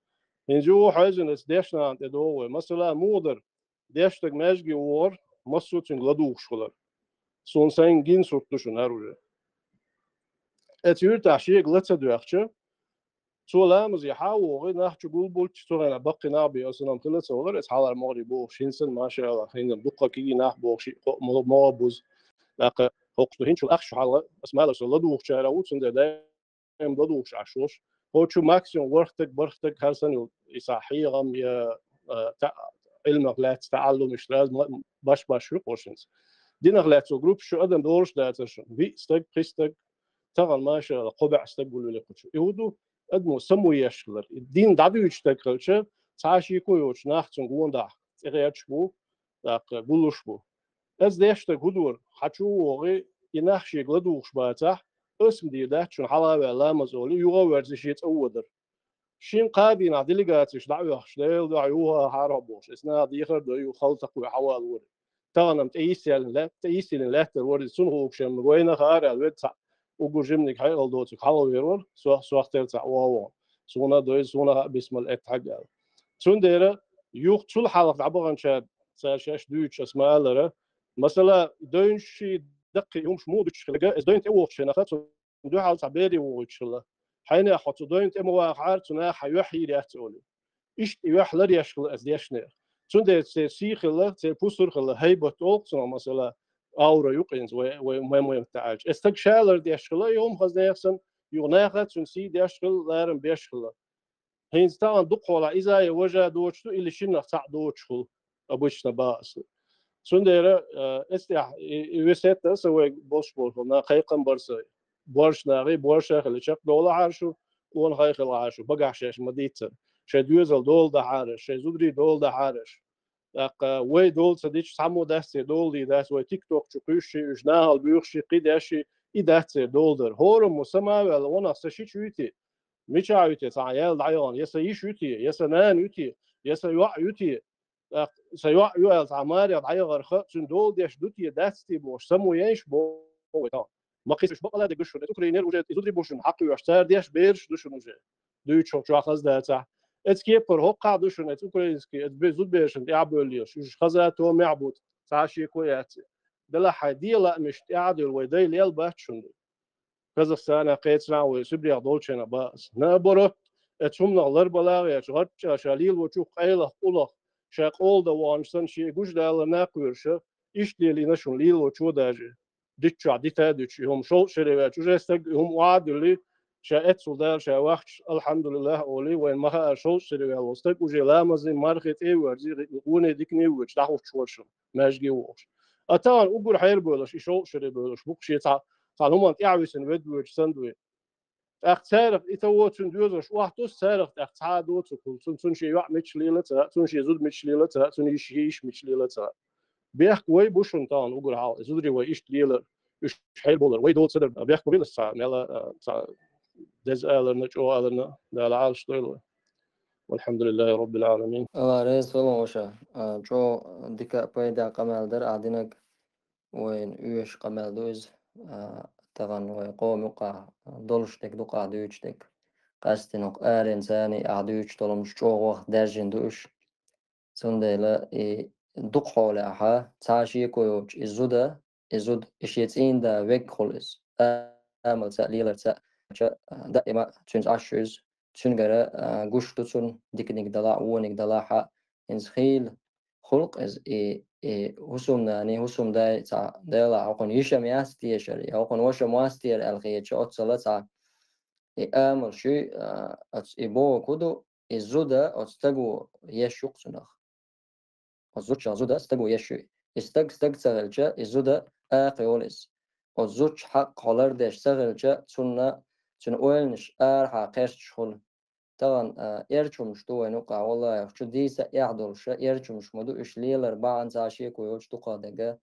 ХӀинца юха хьаьвзина аса дешна нахана тӀедогӀу вай. Масала, муха дара, деш стаг маьждиге вогӀар, массо а цуьнга ладугӀуш хилар. Суна сайна гина сурт ду шуна хӀара уже. Эцу юьртахь шега ла ца доьхча, цо ламазе хьан а вогӀий, нах чу гулбулча, цу хенахь баккхий нах бен, аса-м хила ца валар, эцу хьалхара могӀарий бохуш, хӀинца санна, машаАллахӀ, хӀинца дуккха кигий нах бохуш, и кхо-, мо-, могӀа бузу. ТӀаккха хӀокхуш ду хӀинчул ахча хьалха, аса малар со ладугӀучара ву, цундела даим ладугӀуш Ӏаш волуш. ХӀокху чу максимум ворхӀ стаг, бархӀ стаг хӀара санна йолу, и схьа хьехам я, а, та-, Ӏилмах лаьцна таӀаллум иштта раза ма-, баш-баш ю кху хӀинца. Динах лаьцна группаш чу адам долуш дацара шуна. Виъ стаг, пхи стаг, тахана, машаАллахӀ, кхо бӀе стаг гулвелла кху чу. И хӀун ду? Адамо самоеш хилар. И дин дӀадуьйцу стаг хилча, цхьа а шеко йоцуш нах цунна гондахь цӀе гӀерташ бу, тӀаккха гуллуш бу. Аса деш стаг хӀун дора, хьан чу а вогӀий, и нах шега ладугӀуш бацахь, аса-м дийр дац шуна хьалха а ваьлла ламаз олий, юха а верзий шен цӀа водар. Шин-кхаа дийнахь делегацеш дӀа а оьхуш, Делан дуьхьа юха а хьарахь бохуш, эс наха дехар а дой, юха хала ца кхой хьавалора. Тахана-м тӀе йиссаеллина лаьт-, тӀе йиссаеллина лаьттара варий, цунна хӀугуш ма вайна хаар аьлла, вед цхьа уггар жиманиг хьекъал доцург хьалха вер вара, сох, сох тера цхьа вогӀу вон. Суна а дойза, суна а хаьа бисмал этта хьаг аьлла. Цундела юха цул хьалха дӀабаханчара цара шаьш дуьйцуш аса ма-аллара, масала, дойнаш ший даккхий хӀумаш муха дуьтуш хилла, аса дойн тӀе вогӀучу хенахь цу дуьхьал цхьа бере вогӀуьйтуш хилла. Хьайнех хьо цу дойн тӀе ма вахахьара, цу наха хьан юьхь йийр яц олий. Иштта и юьхь лар еш хилла аса дешнех. Цундела церан сий хилла, церан пусар хилла, хӀайбат олу цунах, масала, аура ю къинца, вай, вай маймайта аьлча. Эс стаг ша лар деш хилла, и хӀума хаза нехан санна, юха наха цуьнан сий деш хилла, ларам беш хилла. ХӀинца тахана дукхахьолахь иза а я важа доцуш ду, или шиннах цхьаъ доцуш хуьлу, обычно бан аса. Цундела, э, эцу тӀехь и, и весет а аса вайга болуш болу, на кхайкхам бар сан. Борша нахий, борша а хилла чекхдолахьара шу, къонахий хилахьара шу, багахь шаьш ма-дийццара. Шайн доьзал дола дахьара, шайн зударий дола дахьара шу. ТӀаккха вай дола ца дича, цхьаммо дац церан дола дийр дац, вай TikTok чу кхуьйсуш, уьш нахала буьйхуш, кхин деш, и дац церан дола дар. ХӀораммо сама а ваьлла, ванах сан шича вуьйти, мичахь вуьйти, цхьа ял дӀайогӀун, я сан йиш вуьйти, я сан нана вуьйти, я сан йоӀ вуьйти, тӀаккха сан йоӀ ю аьлла, цхьа маре дӀайогӀарха, цуьнан дола деш ду те, дац те бохуш, само еш боху вай тахана. Ма кхийсуш бакъала дерг ду шуна, эцу Украинера уже и зударий бу шуна хьакхоьхьуш, цара деш бераш ду шуна уже. Дуьйцуш хӀокху чохь хаза дацахь. Эцу кепара хӀокхахь ду шуна, эцу украинский, эцу бе-, зудберашна тӀаьхьабевлла еш. Уьш хаза томехь бу, цхьа а шеко яц. Делахь хьайн дела а мишта тӀаьхьа а девлла, вай дай лел бац шуна. Казахстанах, кхечанхьа вай Сибрех долчу хенахь бан аса. Наоборот, эцу хӀуманах ларбала а гӀерташ, гӀарчча ша лелочух къайлах, къулах, ша къола дан ваханаш санна, шен гуш даларна а кхоьруш, иштта лелийна шуна лелочо даже. Дитчохь дита а дуьтуш, и хӀума шовзткъа шаре ваьлча, уже стаг и хӀума охьа а дуьллий, ша эццул Дала ша вахча, алхьамдулиллахӀ олий, вайна ма-хаара шовзткъа шаре ваьлла волу стаг, уже ламазий, мархий тӀе а воьрзий, гӀо-, гӀоне дикане а воьдуш, дӀахӀуттуш вара шуна, маьждиге а вогӀуш. А тахана уггар хьерабевлларш, и шовзткъа шаре бевлларш бу-кх, шен цхьа, цхьана хӀуманна тӀаьхьависина ведда воьдуш санна дуй. ТӀаккха царах и тан воцун доьзалш охьатосу, царах тӀаккха цхьа а доцург хуьлу, цун, цун шен йоӀ мича лела ца, цун шен зуда мича лела ца, цун йиш, йиш мича лела ца. Бехк вай бу шуна тахана уггар хьалха, зударий вай иштта лелар, уьш хьерабовлар, вай дола ца дар. Бехк ма бина аса цхьа мел а, цхьа деза аларна, чӀогӀа аларна, Дала Ӏалаш дойла вай. ВалхьамдулиллахӀи Роббил Ӏаламин. Алла реза хуьлда ваша. А, чӀогӀа дика а пайда къамел дара ахь динарг. Вайна оьшуш къамел ду иза. А, тахана вай къоман юкъахь долуш дерг, дукъахь дуьйцуш дерг. Къаьсттина хӀокху аренца царний ахь дуьйцуш долу хӀумнаш чӀогӀа ваха даьржина ду уьш. Цундела и дукхахьолехь цхьа а шеко йоцуш и зуда, и зуда, и шен цӀийнан да веггахула иза. Амалца а, леларца а, даима цуьнца Ӏаш ю иза. Цуьнгара, а, гуш ду цунна, диканиг далахь а, вониг далахь а. ХӀинца хийла хуьлу-кх иза, и, и хӀусамнаний, хӀусамдай цхьа, делахь хӀокхуьнан йиша-м яц тешар, я хӀокхуьнан ваша-м вац тера аьлла хеташ, оццул цхьа и амал шуй, а, оц и боху ду, и зуда оц стаго еш ю-кх цунах. Оц зудчах зуда стаго еш ю. И стаг стаг ца хилча, и зуда акха йолу иза. Оц зудчу хьакъ хьо лардеш ца хилча, цунна, цуьнан ойланаш арахьа кхерчаш хуьлу. Тахана, а, эрчумаш ду вайн юкъахь, валлахӀи, чу дийца эхь долуша, эрчумаш ма ду, уьш лелар бахьана цхьа шеко йоцуш дукхах дерг,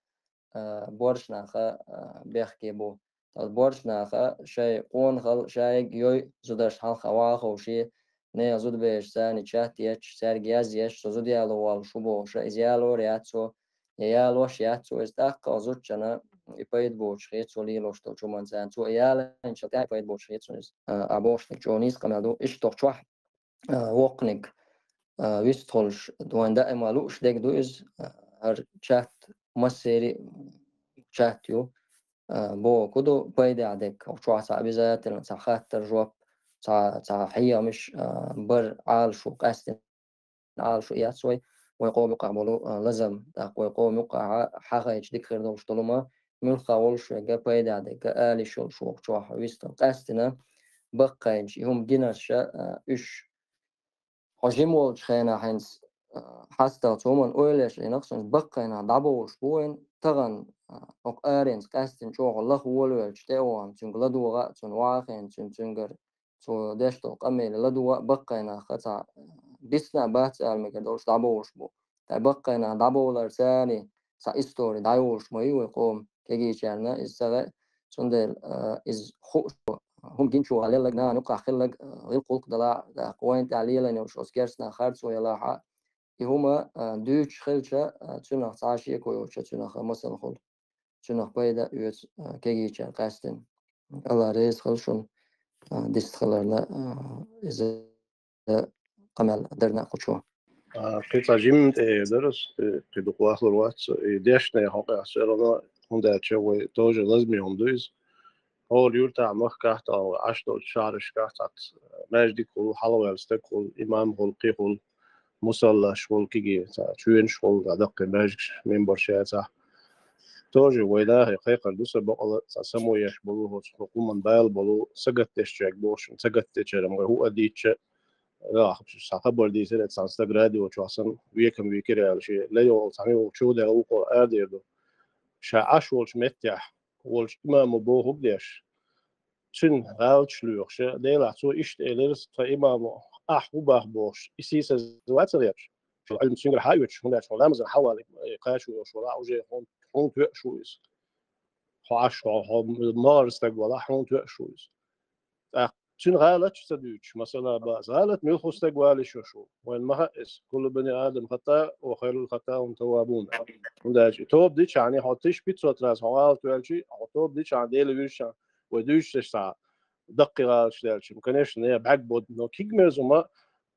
а, борш наха, а, бехке бу. Ткъа борш наха шайн къонахалла, шайга йой, зудаш хьалха ваха ховше, нехан зудабераш царна чат етташ, цаьрга яз етташ, со зуда яло воллуш ву бохуша, иза ялор яц цо, я ялош яц цо, иза тӀаккха зудчана и пайда боцуш хета цо лелош долчу хӀуманца, цо яланчал тӀаьхьа пайда боцуш хета цунна иза. А, а бохуш дерг чӀогӀа нийса къамел ду, иштта тоху чохь, а, воккханиг, а, вистхуьлуш, вайн даима лууш дерг ду иза, а, хӀара чат массеран а чат ю, а, боху ду, пайдехь дерг. Чохь цхьа обязательно цхьа хаттар жоп, цхьа, цхьа хьехамаш, а, бар Ӏалашо, къаьсттина Ӏалашо яц вай, вай къоман юкъахь болу, а, лазам, тӀаккха вай къоман юкъахь хьахайча дика хир долуш долу ма, муьлхха волуш верг пайдехь дерг, ала йиш йолуш вокху чохь вистхила къаьсттина, баккхайча и хӀума гинарша, а, уьш. Хьо жима волчу хенахь хӀинца, а, хьастагӀа цу хӀуманна ойла еш Ӏийнарг суна, баккхайнах дӀабовлуш бу вайн, тахана, а, окху аренца къаьсттина чӀогӀа лаха волавелча тӀе а вахана, цуьнга ладогӀа а, цунна вахана, цуьнан цуьнгара цо деш долу къамеле ладогӀа а, баккхайнах цхьа дисна а бац ала мегар долуш дӀабовлуш бу. Ткъа баккхайнах дӀабовлар царний цхьа истори дӀайолуш ма ю вай къоман кегийчарна иза ца хаьа. Цундела, а, иза хууш, хӀума гинчо лелларг, нахана юкъахь хилларг, а, гӀиллакх-гӀуллакх далахь а, тӀаккха вайна тӀехь лелийна йолуш оцу керстанах харцо ялахь а, и хӀума, а, дуьйцуш хилча, а, цуьнах цхьа а шеко йоцуша, цуьнах масал хуьлу. Цуьнах пайда оьцу, а, кегийчара къаьсттина. АллахӀ реза хуьлда шуна, а, дистхиларна, а, иза къамел дарна а кхучо. А, кхин цхьа жимма тӀе дара ас, э, кхин дукха вахлур вац со. И дешнийн хьокъехь со элана, хӀунда аьлча вай тоже лазаме хӀума ду иза. ХӀора юьртахь, махкахь а, тӀаккха Ӏаш долчу шахьаршкахь а цхьацца маьждиг хуьлу, хьалаваьлла стаг хуьлу, имам хуьлу, кхин хуьлу, мусаллаш хуьлу, кегий цхьа чоьнаш хуьлу, цхьа даккхий маьждигаш, мимбарш яцахь. Тоже вай нахе кхайкхар ду сан бакъала, цхьа само еш болу, хӀокху хӀуманна бала болу, сагатдешчаьрга бохуш, сагатдечарна вай хӀуъа дийцча, а, цхьа хабар дийцира, цхьана стага радио чохь санна, векам вийкира аьлла, шен лайолу цхьана йолу чудаьлла вукхо арадер ду. Ша Ӏаш волчу меттехь волчу имамо бохург деш, цуьнан гӀалаташ лоьхуш, Делахь цо иштта элира, тхан имамо, ахь хӀун боху бохуш, и сийсаз вац гӀерташ. Шу Ӏилма цуьнгара хьаоьцуш, хӀунда аьлча хьо ламазан хьалаваллалц кхачо йолуш валахь, уже хьуна, хьуна тоьуш ву иза. Хьо Ӏаш, хьо, хьо магӀар стаг валахь, хьуна тоьуш ву иза. ТӀаккха цуьнан гӀалаташ ца дуьйцуш, масала, бац. ГӀалат муьлхха стаг валийта йиш ю. Вайна ма хаьа иза. Куллу бани Адам хатта, ва хайрул хаттаун таввабун. ХӀунда аьлча тоба дичахьана, хьо тиш пятьсот раз хьо гӀалат ваьлча, хьо тоба дичахьана, Дела вуьйцучохь, вай дуьйцуш дерш цхьа даккхий гӀалаташ даьлча. Конечно, бӀаьрг боду, но кегий мерза хӀума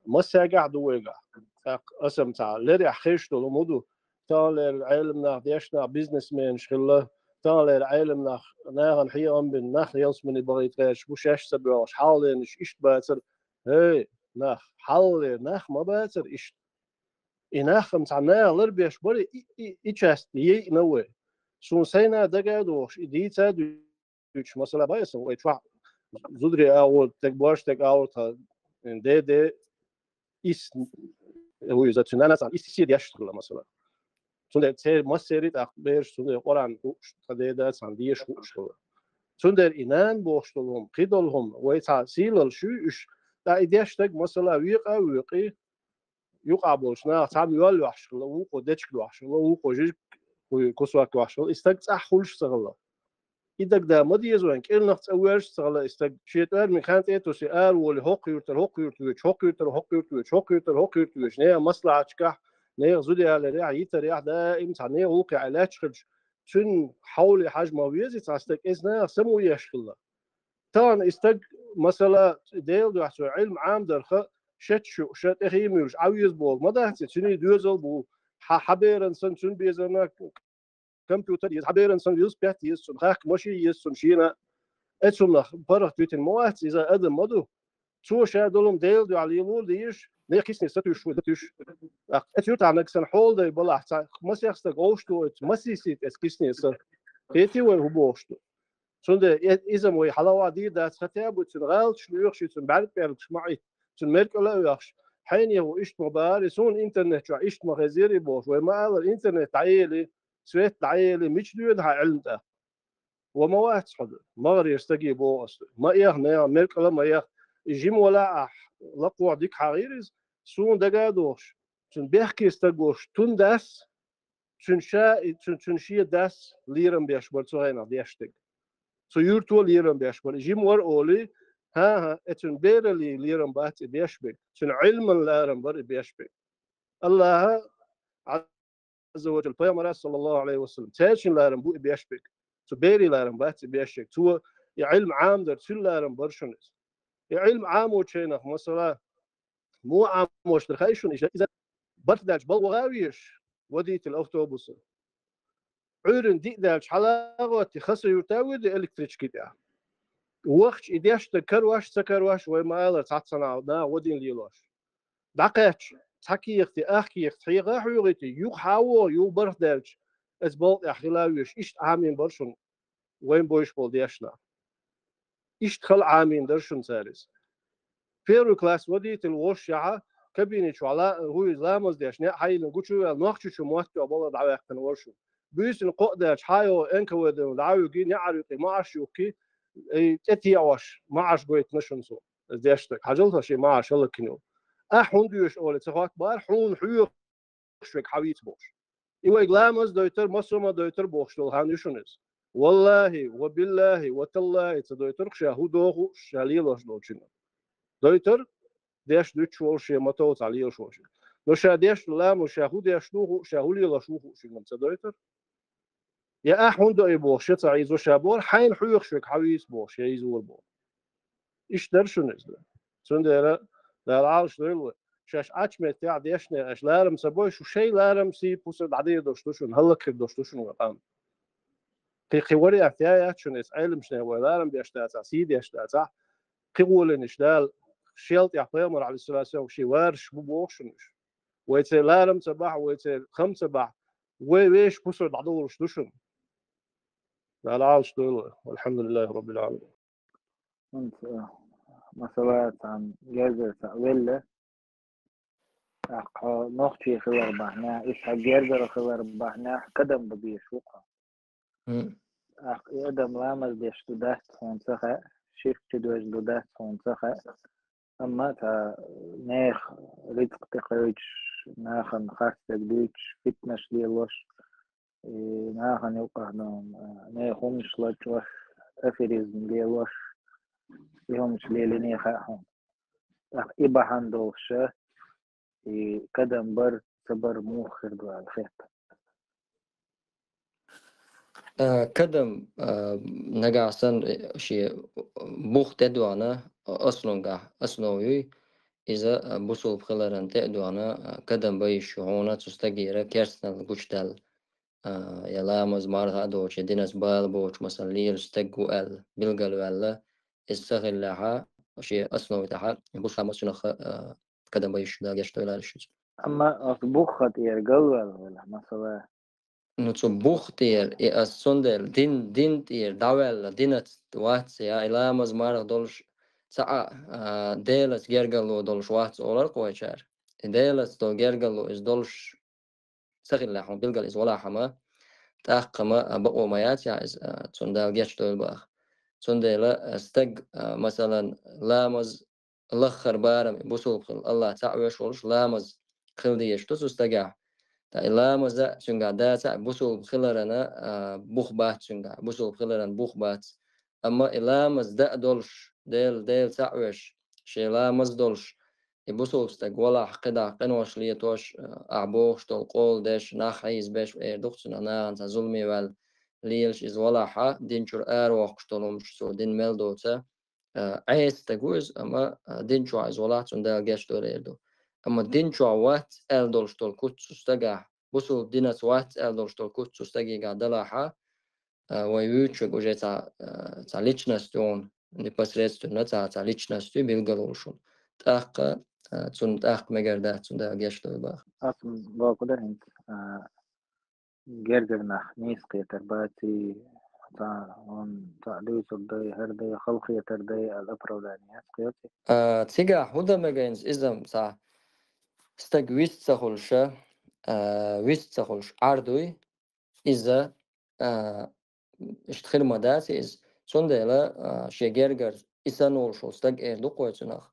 массаьргахь ду вайгахь. ТӀаккха аса-м цхьа лерехь хезаш долу хӀума ду, таханлера Ӏелам нах, дешна нах бизнесменаш хилла, таханлера Ӏелам нах нахана хьехам бина, нах ялсамане бахийта гӀерташ бу, шаьш ца боьлхуш, хьалхалернаш иштта бацара. ХӀей, нах, хьалхалера нах ма бацара иштта. И нах-м цхьа наха ларбеш бара, и, и, и часть яйъина вай. Суна сайна дага а дохуш, и дийца а дуьйцуш, масала, бай аса, вай чохь зударий агӀор, таг бош таг агӀор тхан, м, де, де, ис, вуй иза, цуьнан нана цхьаьна ис, ис деш хилла, масала. Цундела церан массеран а тӀаккха бераш, цундела Къуръан хууш, тхан деда цхьаьна деша хууш хилла. Цундела и нана бохуш долу хӀума, кхидолу хӀума, вай цхьа сийлалла шуьй уьш, тӀаккха и деш стаг, масала, векъа а векъий, юкъахь болчу наха цхьамма йол йохьуш хилла, вукхо дечиг дохьуш хилла, вукхо жижиг кусок йохьуш хилла, и стаг цӀахь хуьлуш ца хилла. И дагадаа ма деза вайн, кӀирнах цӀа воьжуш ца хилла и стаг. Шен тӀоьрмиг хан тӀе а туьсий, ара волий, хӀокху юьртара хӀокху юьрта воьдуш, хӀокху юьртара хӀокху юьрта воьдуш, хӀокху юьртара хӀокху юьрта воьдуш, нехан маслахьаташкахь, нехан зуда яларехь, йитарехь, даим цхьа нехан гӀуллакхехь лаьтташ хилча, цуьнан хьовле хьажа ма везий цхьа стаг, иза наха само еш хилла. Тахана и стаг, масала, Делан дуьхьа цо Ӏилма Ӏамадарха, шетта шу, ша тӀехий а муьйлуш, Ӏан веза боху ма дац и, цуьнан доьзал бу, хьан, хьан беран санна, цуьнан безарна компьютер еза, хьан беран санна велосипед еза цунна, хахка машин еза цунна шена. Эцунах паргӀат витина ма вац, иза адам ма ду. Цо ша долу Делан дуьхьа лело а лелаш, нехан кисне сатуьйсуш ву, сатуьйсуш. ТӀаккха эцу юьртахь нагахь санна хьоладай балахь, цхьа масех стаг вовшахтоуьйту, масийсийта эцу кисне са. Кхетий вай хӀун бохуш ду? Цундела э- иза вай хьалаваӀ дийр дац, хӀаьта а бу цуьнан гӀалаташ лоьхуш, цуьнан бӀаьрг пӀелгаш ма Ӏитта, цуьнан меркӀала а оьхуш, хьенех ву иштта ма бара, суна интернет чохь иштта ма хезира и бохуш, вай ма аллара, интернет дӀаели, свет дӀаели, мича доьду хьан Ӏилма тӀаккха? Ва ма вац хьо ду, магӀарера стаге боху ас ду. Ма эха, нехан меркӀала ма эха. И жима валахь ахь, лакхахь дика хьахийра иза, суна дага а дохуш, цуьнан бехке стаг волуш тун дас, цуьнан ша, цуьнан, цуьнан шен дас лерам беш бара цу хенахь дешна стаг. Цу юьрто лерам беш бара. И жима вара олий, хӀан-хӀа, э, цуьнан бераллин лерам бац и беш берг. Цуьнан Ӏилман лерам бара и беш берг. АллахӀа Ӏазза ва Джалла, пайхамара, саллаллаху Ӏалайхи ва саллам, цаьршинна лерам бу и беш берг. Цу берийн лерам бац и беш берг. Цо и Ӏилма Ӏамадар, цуьнан лерам бара шуна иза. И Ӏилма Ӏамочу хенахь, масала, муха Ӏамош дара хаьий шуна иза? Иза барт даьлча балха ваха а везаш, водитель автобуса. Ӏуьйранна диъ даьлча хьала а гӀоттий, Хасавюрта а воьдий электрички тӀехь. Вахча и дешна стаг карош, ца карош, вай ма аллара, цхьацца наха, наха вадийна лелош. ДӀакхаьчча, цхьа кехат, ах кехат хьеха а хьоьгуьйтий, юха хьан а вогӀий, юха барт даьлча, иза балха тӀехь хила а везаш, иштта Ӏамийна бара шуна вайна бовзуш болу дешна нах. Иштта хала Ӏамийна дара шуна цара иза. Первый класс водитель волушшехь, кабине чохь ла-, хӀу иза, ламаз деш, неӀ хьайиллина гучу а ваьлла, нохчочун мотт тӀехь балха дӀаваьккхина вара шуна. Буьйсанна кхоъ даьлча, хьан а йогӀу эн ка вай ден, неӀар юккъе, маӀаш юккъе, и тӀетеӀош, маӀаш гойтина шуна цо. Иза дешна стаг, хьажал хьо шен маӀаш хӀаллакьхина йолу. Ахь хӀунда оьшу олий ца хоттабахара, хьуна хьоьхуш верг хьан вийца бохуш. И вайга ламаз дойтура, массо а ма дойтура бохуш долу хан ю шуна иза. ВаллахӀи, ва биллахӀи, ва таллахӀи, ца дойтура ша хӀун доху, ша лелош долчуьнга. Дойтура, деш дуьтуш волу шен мотов цхьа лелаш волу шен. Но ша деш ду ламаз, ша хӀун деш ду хуу, ша хӀун лелош ву хуу шуьга ца дойтура. Я ахь хӀунда и бохуш, я ца Ӏийзо ша бохура, хьайна хьоьхуш верг хьан вийца бохуш, я иза вора боху. Иштта дара шуна иза. Цундела Дала Ӏалаш дойла вай. Шаьш Ӏачу меттехь дешнера аша ларам ца бой, шу шайн ларам сий пусар дӀадийр долуш ду шуна, хӀаллакьхир долуш ду шуна вай къам. Кхин, кхин вариант я яц шуна иза, Ӏеламчане вай ларам деш дацахь, сий деш дацахь, кхин гӀоланаш Дала шел тӀехь пайхамар, Ӏалайхиссалату вассалам, шен вараш бу боху шуна уьш. Вай церан ларам ца бахь, вай церан хам ца бахь, вай вешан пусар дӀадолуш ду шуна. Дала Ӏалаш дойла вай. АлхьамдулиллахӀи Роббил Ӏаламин. ХӀинца, э, масала, цхьана гергара цхьаъ велла, тӀаккха хьо нохчий хилар бахьанехь, иза хьан гергара хилар бахьанехь кадам бан безаш ву-кх хьо. ХӀун? ТӀаккха и адам ламаз деш ду дац хьуна ца хаьа, ширк чу доьжна ду дац хьуна ца хаьа. Амма цхьа нехан рицкъ тӀекхуьйтуш, нахана харцдерг дуьйцуш, фитнаш лелош, и нахана юкъахь дан, а, нехан хӀуманаш лачкъош, аферизм лелош, и хӀуманаш лелийна хаьа хьуна. ТӀаккха и бахьана долуша, и кадам бар, ца бар муха хир ду аьлла хета? А, кадам, а, нагахь санна, э, шен бух тӀедоьгӀна, а, основгахь, основа юй, иза, а, бусулба хиларан тӀе а доьгӀна, а, кадам бан йиш ю хьуна цу стагера керстаналла гучудаьлла. А, я ламаз, марха а доцуш, я динца бала боцуш, масала, лелаш стаг ву аьлла, билгалваьлла, иза ца хиллехьа, шен основа тӀехьа, бусулба хиларан цунах, а, кадам бан йиш ю, Дала гечдойла шуьца. Амма оцу бух тӀера галваьлла велахь, масала. Ну, цу бух тӀера, и ас цундела дин, дин тӀера дӀаваьлла, динаца вац, я и ламаз, марха долуш, цхьа а, а, Делаца гергарло долуш вац олар-кх вайчара. И Делаца долу гергарло иза долуш ца хиллехь, хьуна билггал иза валахь хьама, тӀаккха ма, а, бакъо ма яц, я иза, а, цунна Дала гечдойла баха. Цундела, а, стаг, а, масалан, ламаз лаххара барам, бусулба хила, Аллах цхьаъ веш волуш, ламаз хила дезаш ду цу стагехь. Ткъа и ламаз а цуьнгахь дацахь, бусулба хиларана, а, бух бац цуьнгахь, бусулба хиларан бух бац. Амма и ламаз дан а долуш, Дела, Дела цхьаъ веш, шен ламаз долуш, и бусулба стаг валахь, кхидӀа къинош летош, а, ахь бохуш долу къола деш, нах хьийзабеш, эр ду-кх цунах, нахана цхьа зуламе ваьлла лелаш иза валахьа, дин чуьра аравоккхуш долу хӀумнаш цо дина мел доцу, а, Ӏеса стаг ву иза, амма, а, дин чохь иза валахь, цунна Дала гечдойла эр ду. Амма дин чохь вац аьлла долуш долу куц цу стагахь, бусулба динаца вац аьлла долуш долу куц цу стагегахь далахьа, а, вай вуьйцуш верг уже цхьа, а, цхьа личность ю хьуна, непосредственно цхьа, цхьа личность ю билггал волуш хьуна. ТӀаккха, а, цунна тӀаккха мегар дац, цунна Дала гечдойла баха. Ас бохург ду хӀинца, а, гергара нах нийса кхетар баций, цхьа, он, цхьа дуьйцур дай, хӀара дай, халахетар дай аьлла оправдание яц кхетий? А, цигахь хӀун дан мега иза, иза цхьа стаг вист ца хуьлуш, а, вист ца хуьлуш Ӏар дуй, иза, а, иштта хир ма дац иза. Цундела, а, шен гергара и санна волуш волу стаг эр ду-кх вай цунах.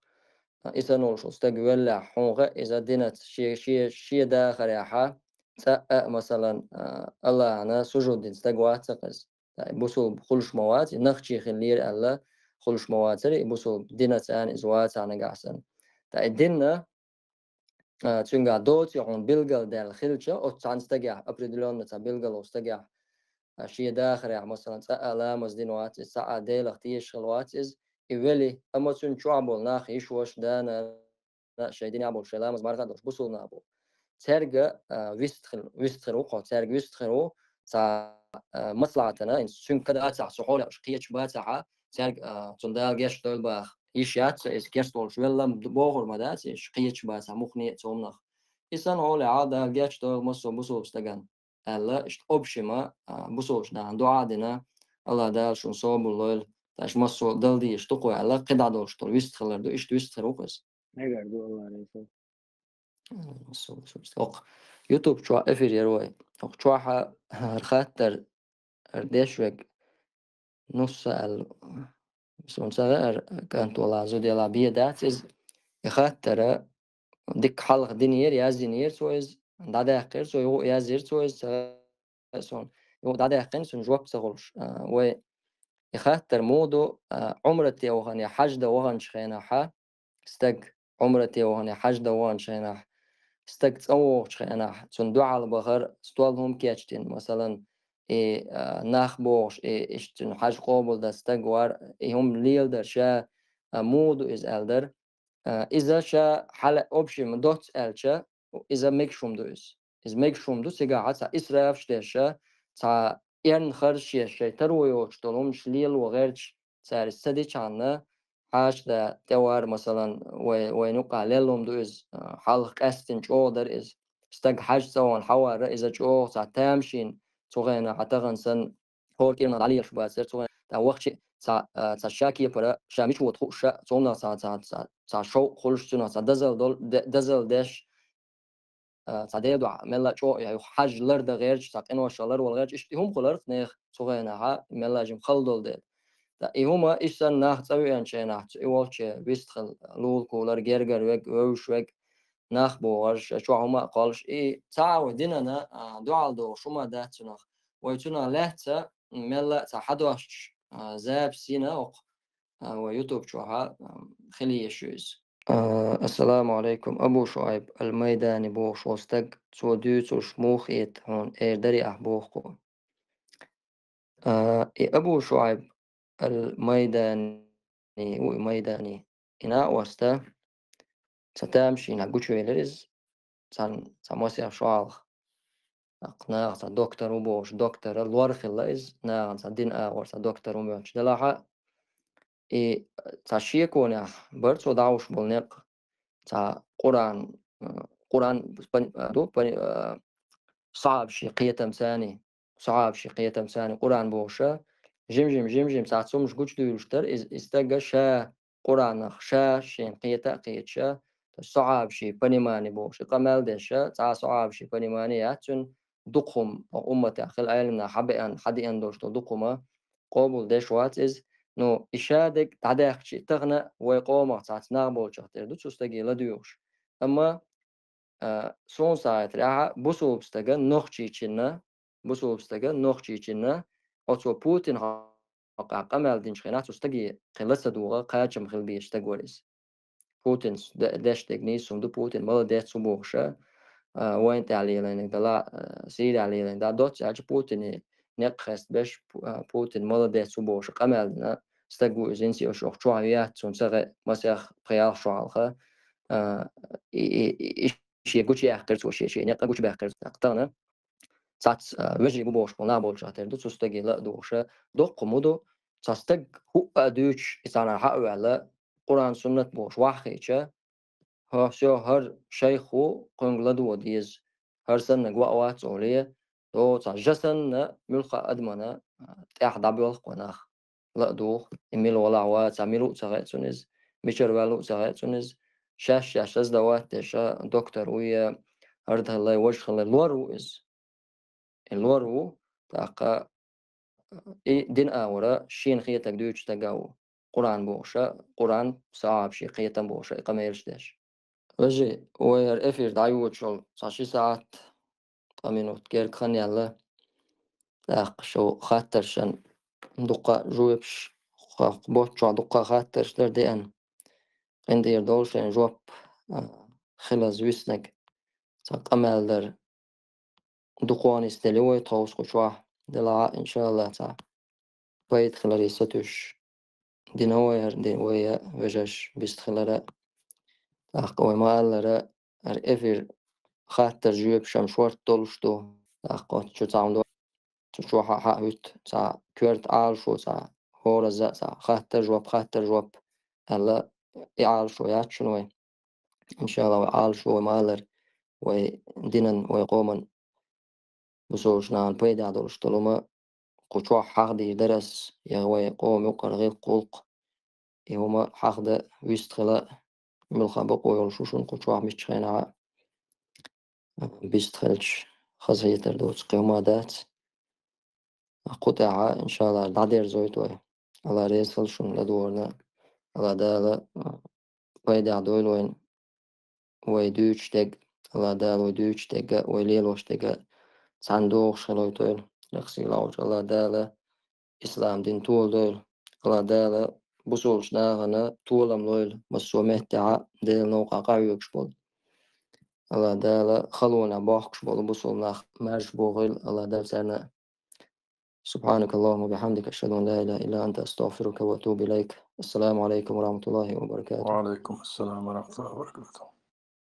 А, и санна волуш волу стаг веллехь, хьуна хаьа иза динаца шен, шен, шен дахарехьа, цкъа а, масалан, а, Аллахьана сужуд дина стаг вац-кх иза. Ткъа и бусулба хуьлуш ма вац, и нохчи хиллера аьлла, хуьлуш ма вацара, и бусулба динаца иза вацахь нагахь санна. Ткъа и динна, а, цуьнгахь доций хьуна билгалдаьлла хилча, оцу цхьана стагехь, определённо цхьа билгало стагехь, а, шен дахарехь, масалан, цкъа а ламаз дина вац иза, цкъа а Делах тешаш хилла вац иза, и вели, амма цуьнан чохь болу нах, йиша-ваша, да-нана, шайн динехь болу, шайн ламаз-марха а долуш бусулба нах бу. Цаьрга, а, вист хир, вист хир ву-кх, цаьрга вист хир ву, цхьа, а, маслахьатана, хӀинца цуьнга кадацахь, цу хьолехь уьш кхеташ бацахьа, цаьрга, а, цунна Дала гечдойла баха. Йиш яц сан иза керста волуш велла ду бохур ма дац, уьш кхеташ бацахь муххале а цу хӀуманах. И санна хьолехь Дала гечдойла массо а бусулба стагана аьлла, иштта общем а, а, бусулба нахана дуӀа а дина, Аллах Дала шуна собар лойла, тӀаккха массо а дала дезаш ду-кх вай аьлла, кхидӀа долуш долу вист хилар ду, иштта вист хир ву-кх иза. Мегар ду Аллах реза. Окх, YouTube чохь эфир яра вай. Окх чохь хӀара хаттар, хӀара деш верг Нусса аьлла. Суна ца веара, кӀант вала, зуда яла бен дац иза. И хаттара дикка хьалха динера, яздинера цо иза, дӀадаьккхира цо, юха а яздира цо иза, ца веа суна. Юха дӀадаьккхина, цуьнан жоп ца хуьлуш. А, вай и хаттар муха ду, а, Ӏумрате вахана я хьаж дан ваханчу хенахьа, стаг Ӏумрате вахана я хьаж дан ваханчу хенахь, стаг цӀа вогӀучу хенахь, цунна дуьхьал бахар, стол хӀума кечдина, масалан, и, а, нах богӀуш, и, иштта цуьнан хьаж къобалдан стаг вар, и хӀума леладар ша, а, муха ду иза аьлла дара. А, иза ша хьала общем доцца аьлча, иза мегаш хӀума ду иза. Иза мегаш хӀума ду, цигахь цхьа исрафаш деш, цхьа эрна харжаш еш, шайн таро йоцуш долу хӀуманаш лело гӀерташ, цара иза ца дичхьана, хьаша да тӀевар, масалан, вай, вайна юкъахь лелла хӀума ду иза, а, хьалха къаьстина чӀогӀа дара иза. Стаг хьаж цӀа вахана хьавар, иза чӀогӀа цхьа тамашийна цу хенахь, хьан тахана санна, хӀора кӀирнах дӀалелаш бацара цу хенахь. ТӀаккха вахча цхьа, а, цхьа ша кепара, ша мича воду хууш, цунах цхьа, цхьа, цхьа, цхьа шовкъ хуьлуш, цунах цхьа дозалла дол-, де-, дозалла деш, а, цхьа Делан дуьхьа, мелла а чӀогӀа, я юха хьаж лардан гӀерташ, цхьа къиношах ларвала гӀерташ, иштта и хӀума хуьлура-кх нехан цу хенахьа, мелла а жима хала долу дела. Ткъа и хӀума иштта нах цӀа веанчу хенахь, цу и волче вист хила, лулакулар, гергара вега, вевзаш вега, нах богӀуш, чохь хӀума а кхоллуш, и цхьа а вай динана, а, дуьхьал догӀуш хӀума дац цунах. Вай цунах лаьцна, мелла а цхьа хьадош, а, запись йина окх, а, вай YouTube чохьа, а, хила езаш ю иза. А, ассаламу алейкум. Абу Шуайб аль-Майдани бохуш волу стаг, цо дуьйцурш муха хета хьуна, эр дарий ахь боху-кх. А, и Абу Шуайб аль-Майдани, ву и Майдани, и накъост, цхьа тамашийна гучувелира иза, цхьа, цхьа масех шо хьалха. ТӀаккха наха цхьа доктор ву бохуш, доктора лор хилла иза, нахана цхьа дин агӀор цхьа доктор ву моьттуш делахьа, и цхьа шеконехь бара цо дӀахьуш болу некъ, цхьа Къуръан, а, Къуръан пани-, а, ду, пани-, а, сахьабашийн кхетамца, сахьабашийн кхетамца Къуръан бохуша, жим-жим, жим-жим цхьа цумаш гучудуьйлуш дара, иза, иза стага ша Къуръанах, ша шена кхета а кхеташа, сахьабашийн понимание бохуш, и къамел деша, цхьа сахьабашийн понимание яц цуьнан, дукха хӀума, умматехь хила Ӏеламнах хьабеана, хьадеана долуш долу дукха хӀума къобал деш вац иза. Ну, и ша дерг дӀадаьхкича, тахана вай къомах цхьацца нах болчех тера ду цу стаге ладоьгӀуш. Амма, а, суна сагӀатарехьа, бусулба стага нохчийчинна, бусулба стага нохчийчинна, оцо Путин хьокъехь къамел динчу хенахь, цу стаге кхин ла ца догӀа, кхачам хила безаш стаг вара иза. Путинс де-, деш дерг нийса хӀума ду, Путин молодец ву бохуша, а, вайна тӀехь лелийнарг дала, а, Сирехь лелийнарг дала, доцца аьлча Путине некъ хестабеш, Пу-, а, Путин молодец ву бохуша къамел дина стаг ву иза, хӀинца а шу чохь яц, цунна ца хаьа, масех пхи-ялх шо хьалха, а, и, и, и, и шен гучуяьккхира цо, шен, шен некъа гучубаьккхира цо. Тахана цхьацца, а, вежарий бу бохуш болу нах болчех тера ду, цу стаге ла а догӀуша, доккха хӀума ду, цхьа стаг хӀуъа а дуьйцуш, и цхьанхьа а ваьлла, Къуръан-суннат бохуш ваххийча, хьо, всё, хӀара шайх ву, кхуьнга ладогӀа деза, хӀара саннарг ваъ вац оле, то цхьа жа санна, муьлхха а адамана, тӀехь дӀабоьлху вай нах. Ла а духу, и мила валахь вац, а мила ву а ца хаьа цунна иза, мичара ваьлла а ца хаьа цунна иза, шаьш-шаьш сдавать деш, доктор ву я, хӀара хилла, важа хилла, лор ву иза. И лор ву, тӀаккха и дин агӀора шена хетарг дуьйцуш стаг а ву. Къуръан бохуша, Къуръан, сахьабашийн кхетам бохуша, и къамелаш деш. Вежарий, вай хӀара эфир дӀайоьдуш йолу цхьа ши сахьт, ткъа минут герга хан яьлла. ТӀаккха шу хаттаршна дуккха жоьпаш, хӀокху боцчохь дуккха хаттарш дара деана. КъинтӀера долу шайн жоп, а, хилаза виснарг. Цхьа къамел дара. Дукха нисделла вай тховса кху чохь, делахь а, иншаллахӀ, цхьа пайда хиларе сатуьйсуш дина вай хӀара дин, вай а вежарша вистхилара. ТӀаккха вай ма-аллара, хӀара эфир хаттар жоьпаш-м шорта долуш ду. ТӀаккха оцу чу цхьа хӀума до-, цу чохь а хьуьтту цхьа коьрта Ӏалашо, цхьа хӀоразза а цхьа хаттар-жоп, хаттар-жоп аьлла, и Ӏалашо яц шуна вай. ИншаллахӀ, вай Ӏалашо, вай ма-аллара, вай динан, вай къоман, бусулба нахана пайдехь долуш долу хӀума кху чохь хьахдийр дара ас, я вай къоман юкъара гӀиллакх-гӀуллакх, и хӀума хьахдан вистхила, муьлхха бакъо йолуш ву шуна кху чохь миччу хенахь а, а, бистхилча, хазахетар доцу кхин хӀума дац. Кху тӀехь а, иншаллахӀ, дӀадерзойту вай. АллахӀ реза хуьлда шуна ладогӀарна. АллахӀ Дала, а, пайдехь дойла вайна, вай дуьйцуш дерг. АллахӀ Дала вай дуьйцуш дерг а, вай лелош дерг а цхьаьна догӀуш хилийтойла. Лекха сийлахь волчу АллахӀ Дала ислам дин толадойла. АллахӀ Дала бусулба нахана толам лойла, массо а меттехь а Делан новкъахь къахьоьгуш болу. АллахӀ Дала халонехь бохкуш болу бусулба нах маьрша бохийла, АллахӀ Дала царна. سبحانك اللهم وبحمدك، أشهد أن لا إله إلا أنت، أستغفرك وأتوب إليك. السلام عليكم ورحمة الله وبركاته. وعليكم السلام ورحمة الله وبركاته.